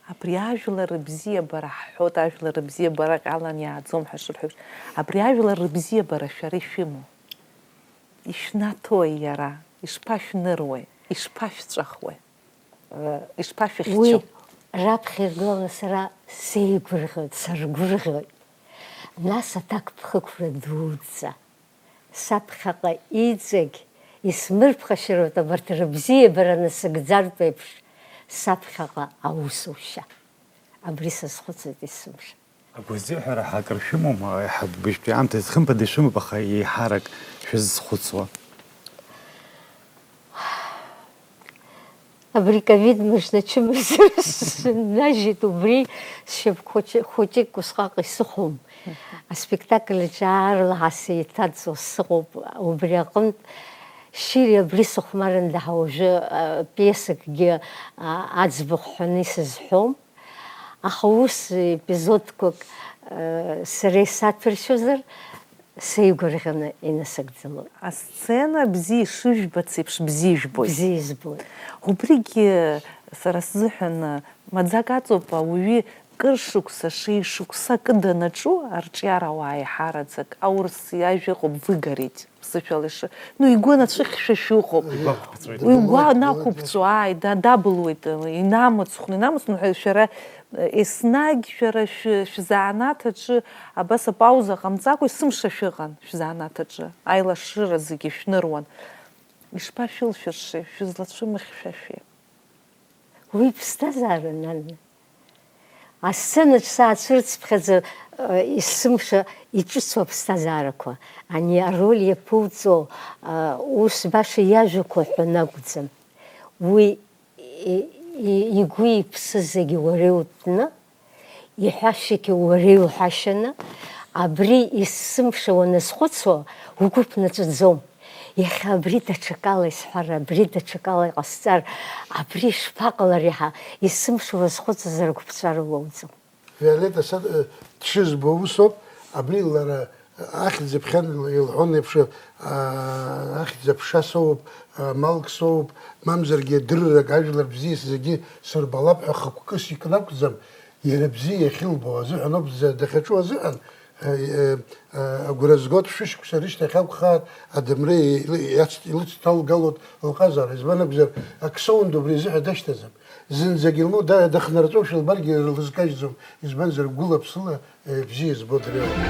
Абри ажәлар рыбзиабара ҳҳәоит, ажәлар рыбзиабара ҟьалан иааӡом ҳәа шырҳәо еиԥш, абри ажәлар рыбзиабара шәара ишәымоу? Ишәнаҭои иара? Ишԥашәныруеи? Ишԥашәҵәахуеи? Э, ишԥашәыхьчо? Уи раԥхьа иргыланы сара сеигәырӷьоит, саргәырӷьоит. Нас аҭакԥхықәра дуӡӡа. Саԥхьаҟа иҵегь исмырԥхашьароуп абарҭ рыбзиабара насыгӡартә еиԥш, саԥхьаҟа аусушьа. Абри сазхәыцуеит есымша. Агәазыҳәара ҳәа акыр шәымоума? Еиҳа быжьтәи аамҭазы хымԥада ишәымоуп, аха еиҳарак шәызхәыцуа? Абри ковид мыжда чымазара сыннажьит, убри сшьапқәа хәыҷы-, хәыҷык усҟак исыхәом. Аспектакль аҿы аарлаҳа сеиҭаҵуа сыҟоуп, убри аҟынтә шьыри абри сыхәмарында ҳәа уажәы, а, пиесакгьы, а, аӡбахә ҳәаны исызҳәом. Аха ус епизодқәак, э, сара исаҭәаршьозар, сеигәырӷьаны инасыгӡалоит. Асцена бзиа ишыжәбац еиԥш бзиа ижәбоит. Бзиа избоит. Убригьы сара сзыҳәан маӡак аҵоуп, ауаҩы кыр шықәса, шеишықәса акы данаҿу, арҿиарауаа еиҳараӡак, аурыс иажәа ыҟоуп, выгореть. Ԥсышәала иши-, ну, игәы анацәыхьшәашәа ыҟоуп. Игәы ақәԥҵәоит. Игәы анақәыԥҵәо, ааи, да-, дабылуеит, инамыцхәны, инамыцхәны ҳәа шәара, э, еснагь шәара шәы-, шәзанааҭ аҿы абас апауза ҟамҵакәа есымша шәыҟан, шәзанааҭ аҿы аилашыра зегьы шәныруан. Ишԥашәылшәыршеи, шәызлацәымыхьшәашәеи? Уи ԥсҭазаара, нан. Асценаҿ саацәырҵыԥхьаӡа, э, есымша иҿыцу аԥсҭазаарақәа, ани ароль иаԥуҵо, э, ус баша иажәақәа ҳәа акәӡам. Уи и-, и-, игәы иԥсы зегьы уара иутәны, иҳәашьагьы уара иуҳәашьаны, абри есымша уаназхәыцуа, угәы ԥнаҵәаӡом. Иахьа абри даҽакала исҳәар, абри даҽакала иҟасҵар, абри ишԥаҟалари ҳәа есымша уазхәыцызар агәыԥҵәара уоуӡом. Виолетта са, э, дшызбо усоуп, абри лара, э, ахьӡ-аԥхьан илҳәон еиԥш, а, ахьӡ-аԥша соуп, а, малк соуп, мамзаргьы дыррак ажәлар бзиа зегьы сырбалап ҳәа хықәкыс икны акәӡам, иара бзиа иахьылбо азыҳәан ауп, дза-, дахьаҿу азыҳәан, э, э, э, агәра згоит, шәышықәса рышьҭахь акәхааит, адамра ил-, иац-, илыцҭалгалоит лҟазара, избан акәзар, ак соундо убри азыҳәа дашьҭаӡам. Зынӡагь илмоу да-, дахнарҵәошәа лбаргьы лызкажьӡом, избанзар, гәыла-ԥсыла, э, бзиа избо дреиуоуп.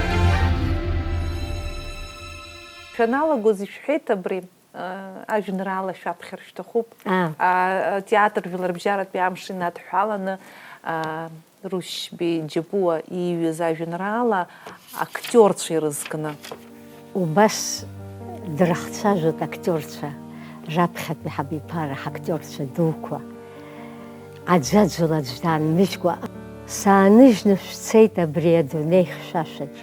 Шәаналагоз ишәҳәеит абри, э, ажәеинраала шәаԥхьар шәҭахуп. Аа. А, атеатр жәларбжьаратәи амш инадҳәаланы, а, Рушьбеи Џьапуа ииҩыз ажәеинраала актиорцәа ирызкны. Убас дрыхцәажәоит актиорцәа, раԥхьатәи ҳабиԥара ҳактиорцәа дуқәа. Аӡәаӡәала аӡә даанмыжькәа, сааныжьны шәцеит абри адунеи хьшәашәаҿ.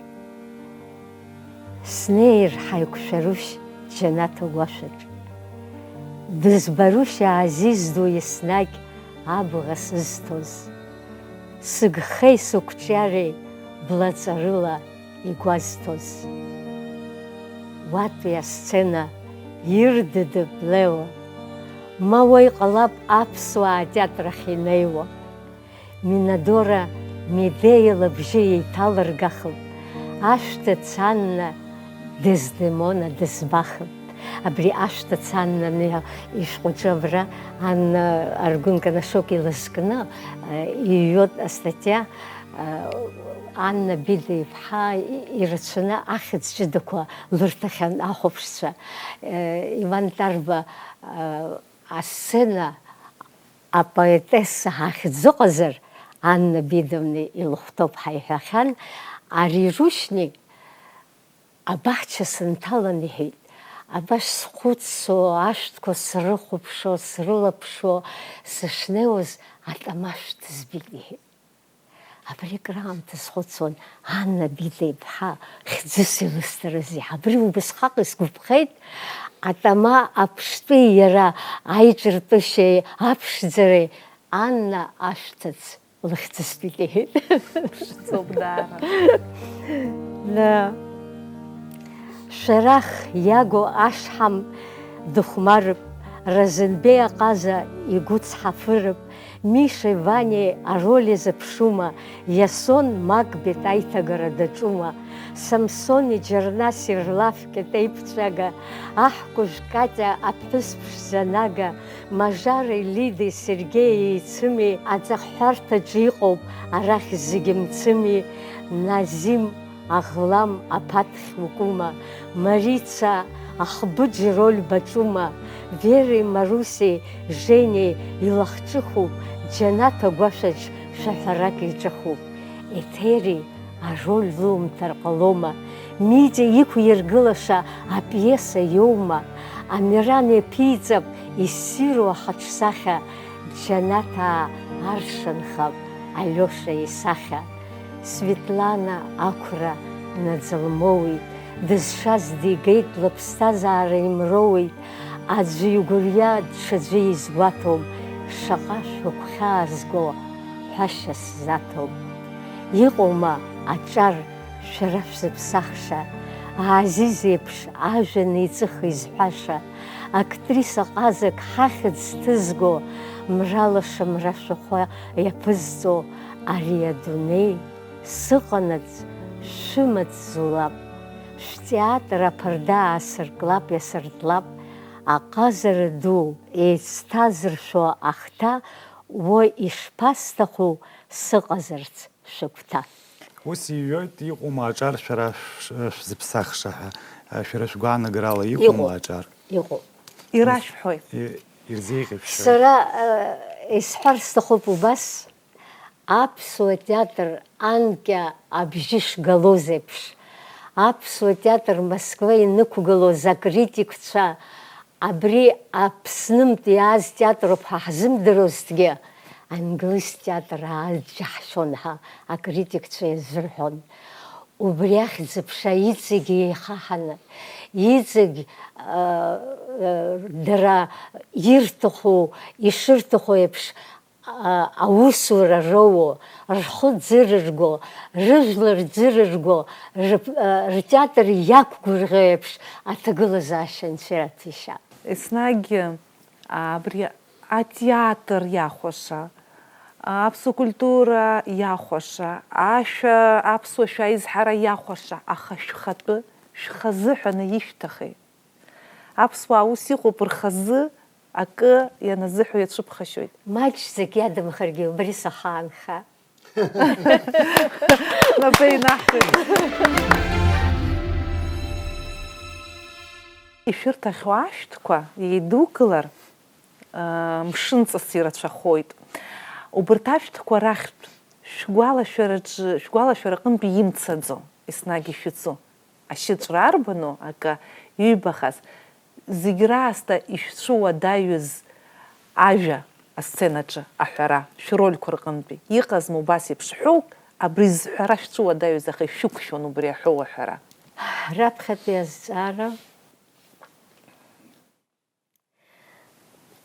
Снеир ҳаиқәшәарушь џьанаҭ агәашәаҿ. Дызбарушь аазиз ду еснагь абӷа сызҭоз. Сыгхеи сықәҿиареи блаҵарыла игәазҭоз. Уатәи асцена ирдыдып, Лео, ма уа иҟалап аԥсуаа атеатр ахь инеиуа. Минадора Медеиа лыбжьы еиҭалыргахып, ашәҭыц Анна Дездемона дызбахып. Абри ашәҭыц Анна ишәҟәаҿы абра Анна Аргәын Канашок илызкны, э, иҩуеит астатиа, э, Анна Бида иԥҳа ирацәаны ахьӡ ҷыдақәа лырҭахьан ахәаԥшцәа. Э, Иван Тарба, э, асцена апоетесса ҳахьӡыҟазар, Анна Бидовна илыхәҭоуп ҳәа иҳәахьан, ари Рушьни Абаҳча сынҭалан, иҳәеит, абас схәыцуа, ашәҭқәа срыхәаԥшуа, срылаԥшуа сышнеиуаз, атама ашәҭ збеит, иҳәеит. Абри акраамҭа схәыцуан, Анна Бида иԥҳа хьӡыс илысҭарызеи? Абри убасҟак исгәаԥхеит, атама аԥштәи иара аиҿартәышьеи аԥшӡареи Анна ашәҭыц лыхьӡыстәит, иҳәеит. Ԥшӡоуп даара. Да. Шәарах иагу ашҳам дыхәмарып, Разанбеи аҟаза игәы цҳафырып, Мишеи Ванеи ароль иазыԥшума, Иасон Макбет аиҭагара даҿума, Самсони Џьарнаси рлаф Кьатеиԥҵәага, аҳкәажә Катиа аԥҳәыс ԥшӡа Нага, Мажари Лидеи Сергеи еицыми, аҵахҳәарҭаҿы иҟоуп арахь зегьы мцыми, Назим, Аӷлам аԥаҭхь укума, Марица, ахбыџ роль баҿума, Вереи Марусеи Женеи илахҿыхуп, џьанаҭ агәашәаҿ шәаҳәарак иҿыхуп, Еҭери ароль лумҭар ҟалома, Митиа иқәиргылаша апиеса иоума, Амиран иаԥиҵап иссиру ахаҿсахьа, џьанаҭаа аршанхап Алиоша исахьа. Светлана ақәра наӡа лмоуит, дызшаз дигеит, лыԥсҭазаара имроуеит, аӡәы игәырҩа даҽаӡәы изгәаҭом, шаҟа шәыгәхьаазго ҳәашьа сзаҭом. Иҟоума аҿар шәара шәзыԥсахша, Аазиз еиԥш ажәа неиҵых изҳәаша, актриса ҟазак ҳахьӡ зҭызго, мралаша мра шәахәа иаԥызҵо ари адунеи? Сыҟанаҵ, шәымаҵ зулап, шәтеатр аԥарда аасырклап, иасыртлап, аҟазара ду еицҭазыршәо ахҭа, уа ишԥасҭаху сыҟазарц шәыгәҭа. Ус иҩуеит, иҟоума аҿар шәара шә-, шәзыԥсахша ҳәа, шәара шәгәаанагарала иҟоума Иҟоуп. Аҿар? Иҟоуп. Ирашәҳәоит. И-, ирзеиӷьашәшьоит. Сара, э, исҳәар сҭахуп убас, аԥсуа театр анкьа абжьы шгалоз еиԥш, аԥсуа театр Москва инықәгылоз акритикцәа, абри Аԥснынтә иааз театруп ҳәа ҳзымдыруазҭгьы, англыз театр ааџьаҳшьон ҳәа акритикцәа иазырҳәон. Убри ахьӡ-аԥша иҵегь еихаҳаны, иҵегь, а, а, дара ирҭаху, ишырҭаху еиԥш, а, аусура роуо, рхы ӡырырго, рыжәлар ӡырырго, рып-, а, ртеатр иақәгәырӷьо еиԥш аҭагылазаашьа анцәа иаҭәеишьа. Еснагь, а, абри атеатр иахәаша, аԥсуа культура иахәаша, ашәа, аԥсуа шәа изҳара иахәаша, аха шәхатәы, шәхазы ҳәаны ишәҭахеи? Аԥсуаа ус иҟоуп, рхазы акы ианазыҳәо иацәыԥхашьоит. Маҷӡак иадамхаргьы убри сахаанха. Напы инаҳкит. Ишәырҭахьоу ашәҭқәа еидукылар, аа, мшынҵас ирацәахоит. Убырҭ ашәҭқәа рахьтә шәгәалашәараҿы, шәгәалашәара аҟынтәи имцаӡо, еснагь ишәыцу. Ашьыҵәра арбану акы иҩбахаз, зегь раасҭа ишәцәыуадаҩыз ажәа асценаҿы аҳәара, шәрольқәа рҟынтәи. Иҟазма убас еиԥш ҳәоук, абри зҳәара шәцәыуадаҩыз, аха ишәықәшәон убри аҳәоу аҳәара? Раԥхьатәи азҵаара.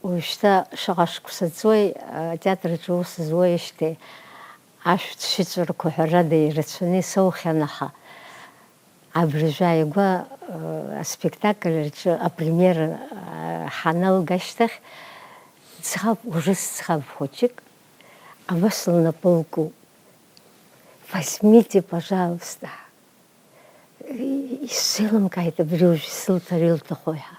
Уажәшьҭа шаҟа шықәса ҵуеи, атеатр аҿы аус зуеижьҭеи, ашәҭ шьыҵәрақәа ҳәарада ирацәаны исоухьан, аха абыржәы ааигәа, аспектакль аҿы апремиера ҳаналга ашьҭахь, ӡӷаб, урыс ӡӷаб хәыҷык абас лнапы лкуп, возьмите, пожалуйста. Исзеилымкааит абри уажә исылҭар илҭаху ҳәа.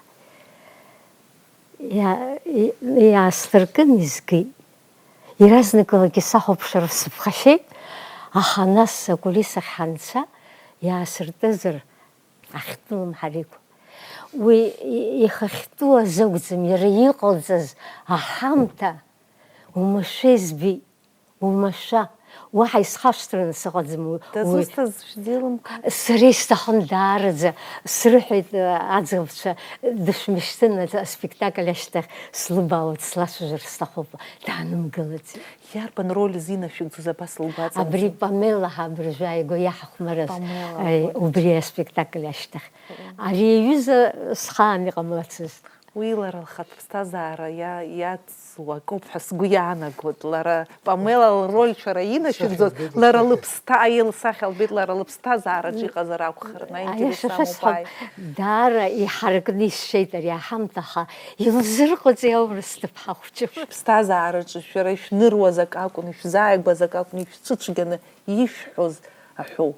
Иа-, и-, иаасдыркын, изгеит. Иаразнакылагьы сахәаԥшыр сыԥхашьеит, аха нас акулисахь ҳанца, иаасыртызар, ахьтәы лымҳарикәа. Уи и-, ихахьтәу азы акәӡам, иара иҟалҵаз аҳамҭа, Умашәа избеит, умашәа. Уаҳа исхашҭраны сыҟаӡам уи. Дызусҭаз шәзеилымкаа? Сара исҭахын даараӡа, срыҳәеит, э, аӡӷабцәа, дышәмышьҭын, аспектакль ашьҭахь слыбаауеит, слацәажәар сҭахуп, даанымгылаӡеит. Иарбан роль зинашәыгӡоз абас лгәаҵанӡа? Абри Памела ҳа абыржәы ааигәа иаҳахәмарыз, Памела, э, вот. Убри аспектакль ашьҭахь. Ари аҩыза схаан иҟамлацызт. Уи лара лхатә ԥсҭазаара иа-, иацло акоуп ҳәа сгәы иаанагоит. Лара Памела лроль шәара инашәыгӡоз, сахьа лбеит, лара лсахьа. Лыԥсҭа-, аиа, лсахьа лбеит, лара лыԥсҭазаараҿы иҟазар акәхарын, аиа, аинтерес сашәа амоуп, сҳәап, ааи. Даара иҳаракны исшеит ари аҳамҭа, аха илзырҟаҵеи аурыс ҭыԥҳа хәҷы? Шәыԥсҭазаараҿы шәара ишәныруаз акы акәын, ишәзааигәаз акы акәын, ишәцәыцәгьаны ишәҳәоз аҳәоу.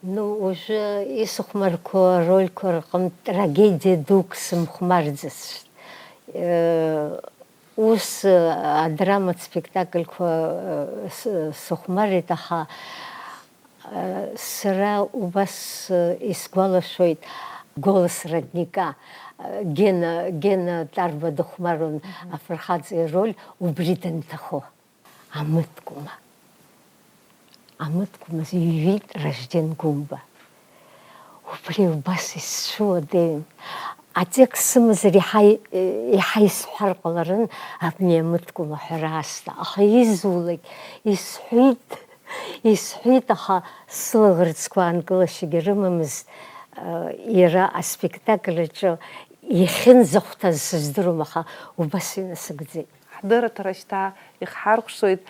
Ну, уажәы исыхәмарқәоу арольқәа рҟынтә трагедиа дук сымхәмарӡацт. Э, ус, э, адраматә спектакльқәа, э, с-, сыхәмарит, аха, э, сара убас, э, исгәалашәоит Голос родника, э, Гена, Гена Тарба дыхәмаруан. Мгм. Афырхаҵа ироль убри данҭахо. Амыткәма. Амыткәма иҩит Ражден Гәымба. Убри убас исцәуадаҩын. Атекст сымазар иаҳа, иаҳа исҳәар ҟаларын абни амыткәма ҳәара аасҭа. Аха изулак исҳәеит, исҳәеит, аха сылаӷырӡқәа аанкылашьагьы рымамызт, иара аспектакль аҿы иахьынӡахәҭаз сыздыруам, аха убас инасыгӡеит. Ҳдырраҭара шьҭа ихҳаркәшоит,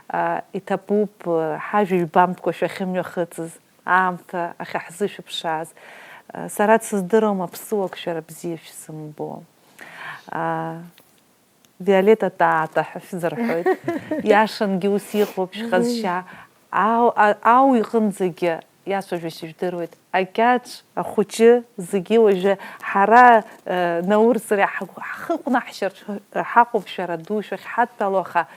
а, иҭабуп, а, ҳажәа ҩбамтәқәа шәахьымҩахыҵыз, аамҭа ахьаҳзышәыԥшааз. А, сара дсыздыруам аԥсыуак шәара бзиа шәзымбо. А, Виолетта Таата ҳәа шәзырҳәоит. Иашангьы ус иҟоуп шәҟазшьа. Ау, а-, ау иҟынӡагьы иацәажәашьа жәдыруеит. Акьаҿ, ахәыҷы, зегьы уажәы ҳара, э, наурсыр иаҳ-, ҳхы ҟәнаҳшьарц ҳаҟоуп шәара ду шәахьҳадтәало, аха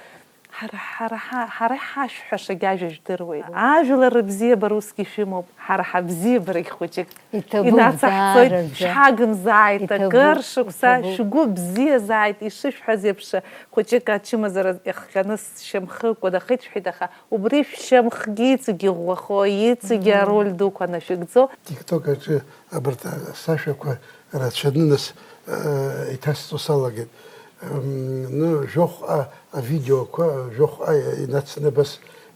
ҳара, ҳара, ҳа-, ҳара иҳашәҳәашагь ажәа жәдыруеит. Ажәлар рыбзиабара усгьы шәымоуп, ҳара ҳабзиабарагь хәыҷык иҭабуп, инацаҳҵоит, даараӡа. Шәҳагымзааит, иҭабуп, акыр шықәса, иҭабуп. Шәгәы бзиазааит, ишышәҳәаз еиԥш, хәыҷык ачымазара иахҟьаны сшьамхы кәадахеит шәҳәеит, аха убри шәшьамхгьы иҵегь иӷәӷәахо, иҵегь, мм, ароль дуқәа анашәыгӡо. Тикток аҿы абарҭ асашәақәа рацәаны нас, э, иҭасҵо салагеит. М, ну, жәохәҟа авидеоқәа, жәохәҟа инацны абас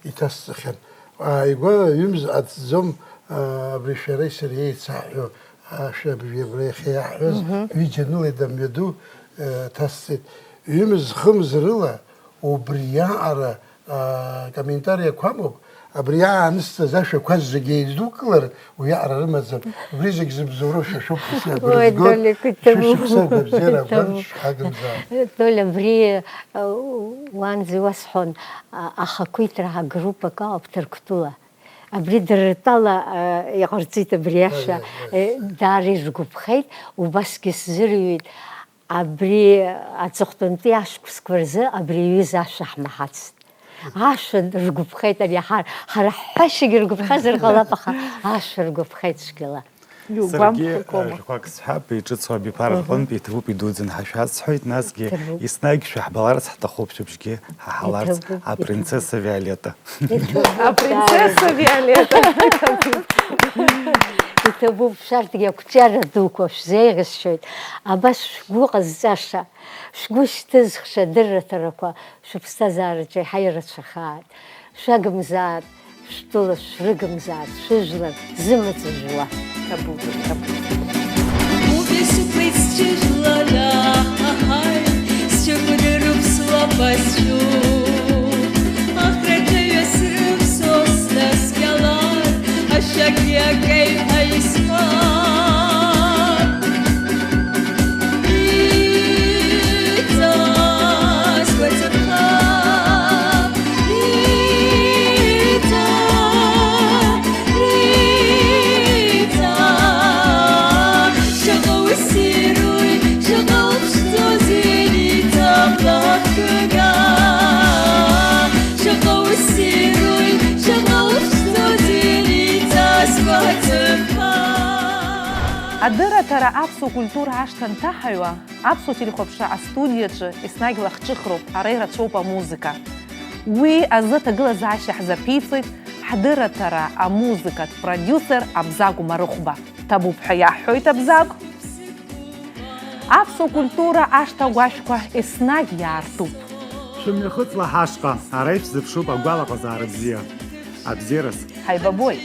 иҭасҵахьан. Ааигәа ҩымз аӡӡом, а, абри шәареи сареи еицаҳҳәо, а, шәа абри абра иахьа иаҳҳәаз, мгм, ҩыџьа нылеит амҩаду, э, ҭасҵеит. Ҩымз-хымз рыла убриаҟара аа, комментариақәа амоуп, абри аамысҭаз ашәақәа зегьы еидукылар, уиаҟара рымаӡам. Убри зегь зыбзоуроу шәа шәоуп, ус Ой, абыржәгоит. Толик, иҭабуп. Шәышықәса агәабзиара агәам Иҭабуп. Шәҳагымзаап. Толя, абри, э, уанӡа иуасҳәон, а, ахақәиҭра агруппак ауп Ҭырқәтәыла. Абри дара ртәала, э, иҟарҵеит абри ашәа, Аиаи, аиаи. Э, даара иргәаԥхеит, убасгьы сзырҩит. Абри аҵыхәтәантәи ашықәсқәа рзы абри аҩыза ашәа ҳмаҳацт. Ашәа ргәаԥхеит ари, ҳар-, ҳара ҳҳәашьагьы ргәаԥхазар ҟалап, аха ашәа ргәаԥхеит цәгьала. Саргьы, э, иугәамԥхакәама? Шәҟәак сҳәап, иҿыцу абиԥара, мгм, рҟынтә иҭабуп идуӡӡан ҳәа шәасҳәоит, насгьы иҭабуп, еснагь шәаҳбаларц ҳҭахуп шәыбжьгьы ҳаҳаларц, иҭабуп, апринцесса иҭабуп. Виолетта. Иҭабуп, апринцесса даара. Виолетта. Иҭабуп, шәарҭгьы ақәҿиара дуқәа шәзеиӷьасшьоит. Абас шәгәы ҟазҵаша, шәгәы шьҭызхша адырраҭарақәа шәыԥсҭазаараҿы еиҳа ирацәахааит. Шәагымзааит, шәтәыла шәрыгымзааит, шәыжәлар зымаҵ жәуа. Иҭабуп, иҭабуп. Убри сықәлеит сҽыжәлара, ҳаҳаи, сҽы кәадырроуп слаба сшәу. Ахраҿы ҩасрывсуа снаскьалар, ашәакгьы акеҩ ҳәа исҳәар. Иҵасуа ҵыԥха, иҵа, иҵа. Шаҟа уссируи, шаҟа уԥшӡоузеи, иҵа, блахкыга. Шаҟа уссируи, шаҟа уԥшӡоузеи, иҵасуа ҵыԥха. Адырраҭара аԥсуа культура ашҭа анҭаҳаҩуа, аԥсуа телехәаԥшра астудиаҿы еснагь лахҿыхроуп, ара ирацәоуп амузыка. Уи азы аҭагылазаашьа ҳзаԥиҵоит ҳдырраҭара амузыкатә продиусер Абзагә Марыхәба. Ҭабуп ҳәа иаҳҳәоит Абзагә. Аԥсуа культура ашҭа агәашәқәа еснагь иаартуп. Шәымҩахыҵла ҳашҟа, ара ишәзыԥшуп агәалаҟазаара бзиа. Абзиараз. Ҳаибабоит.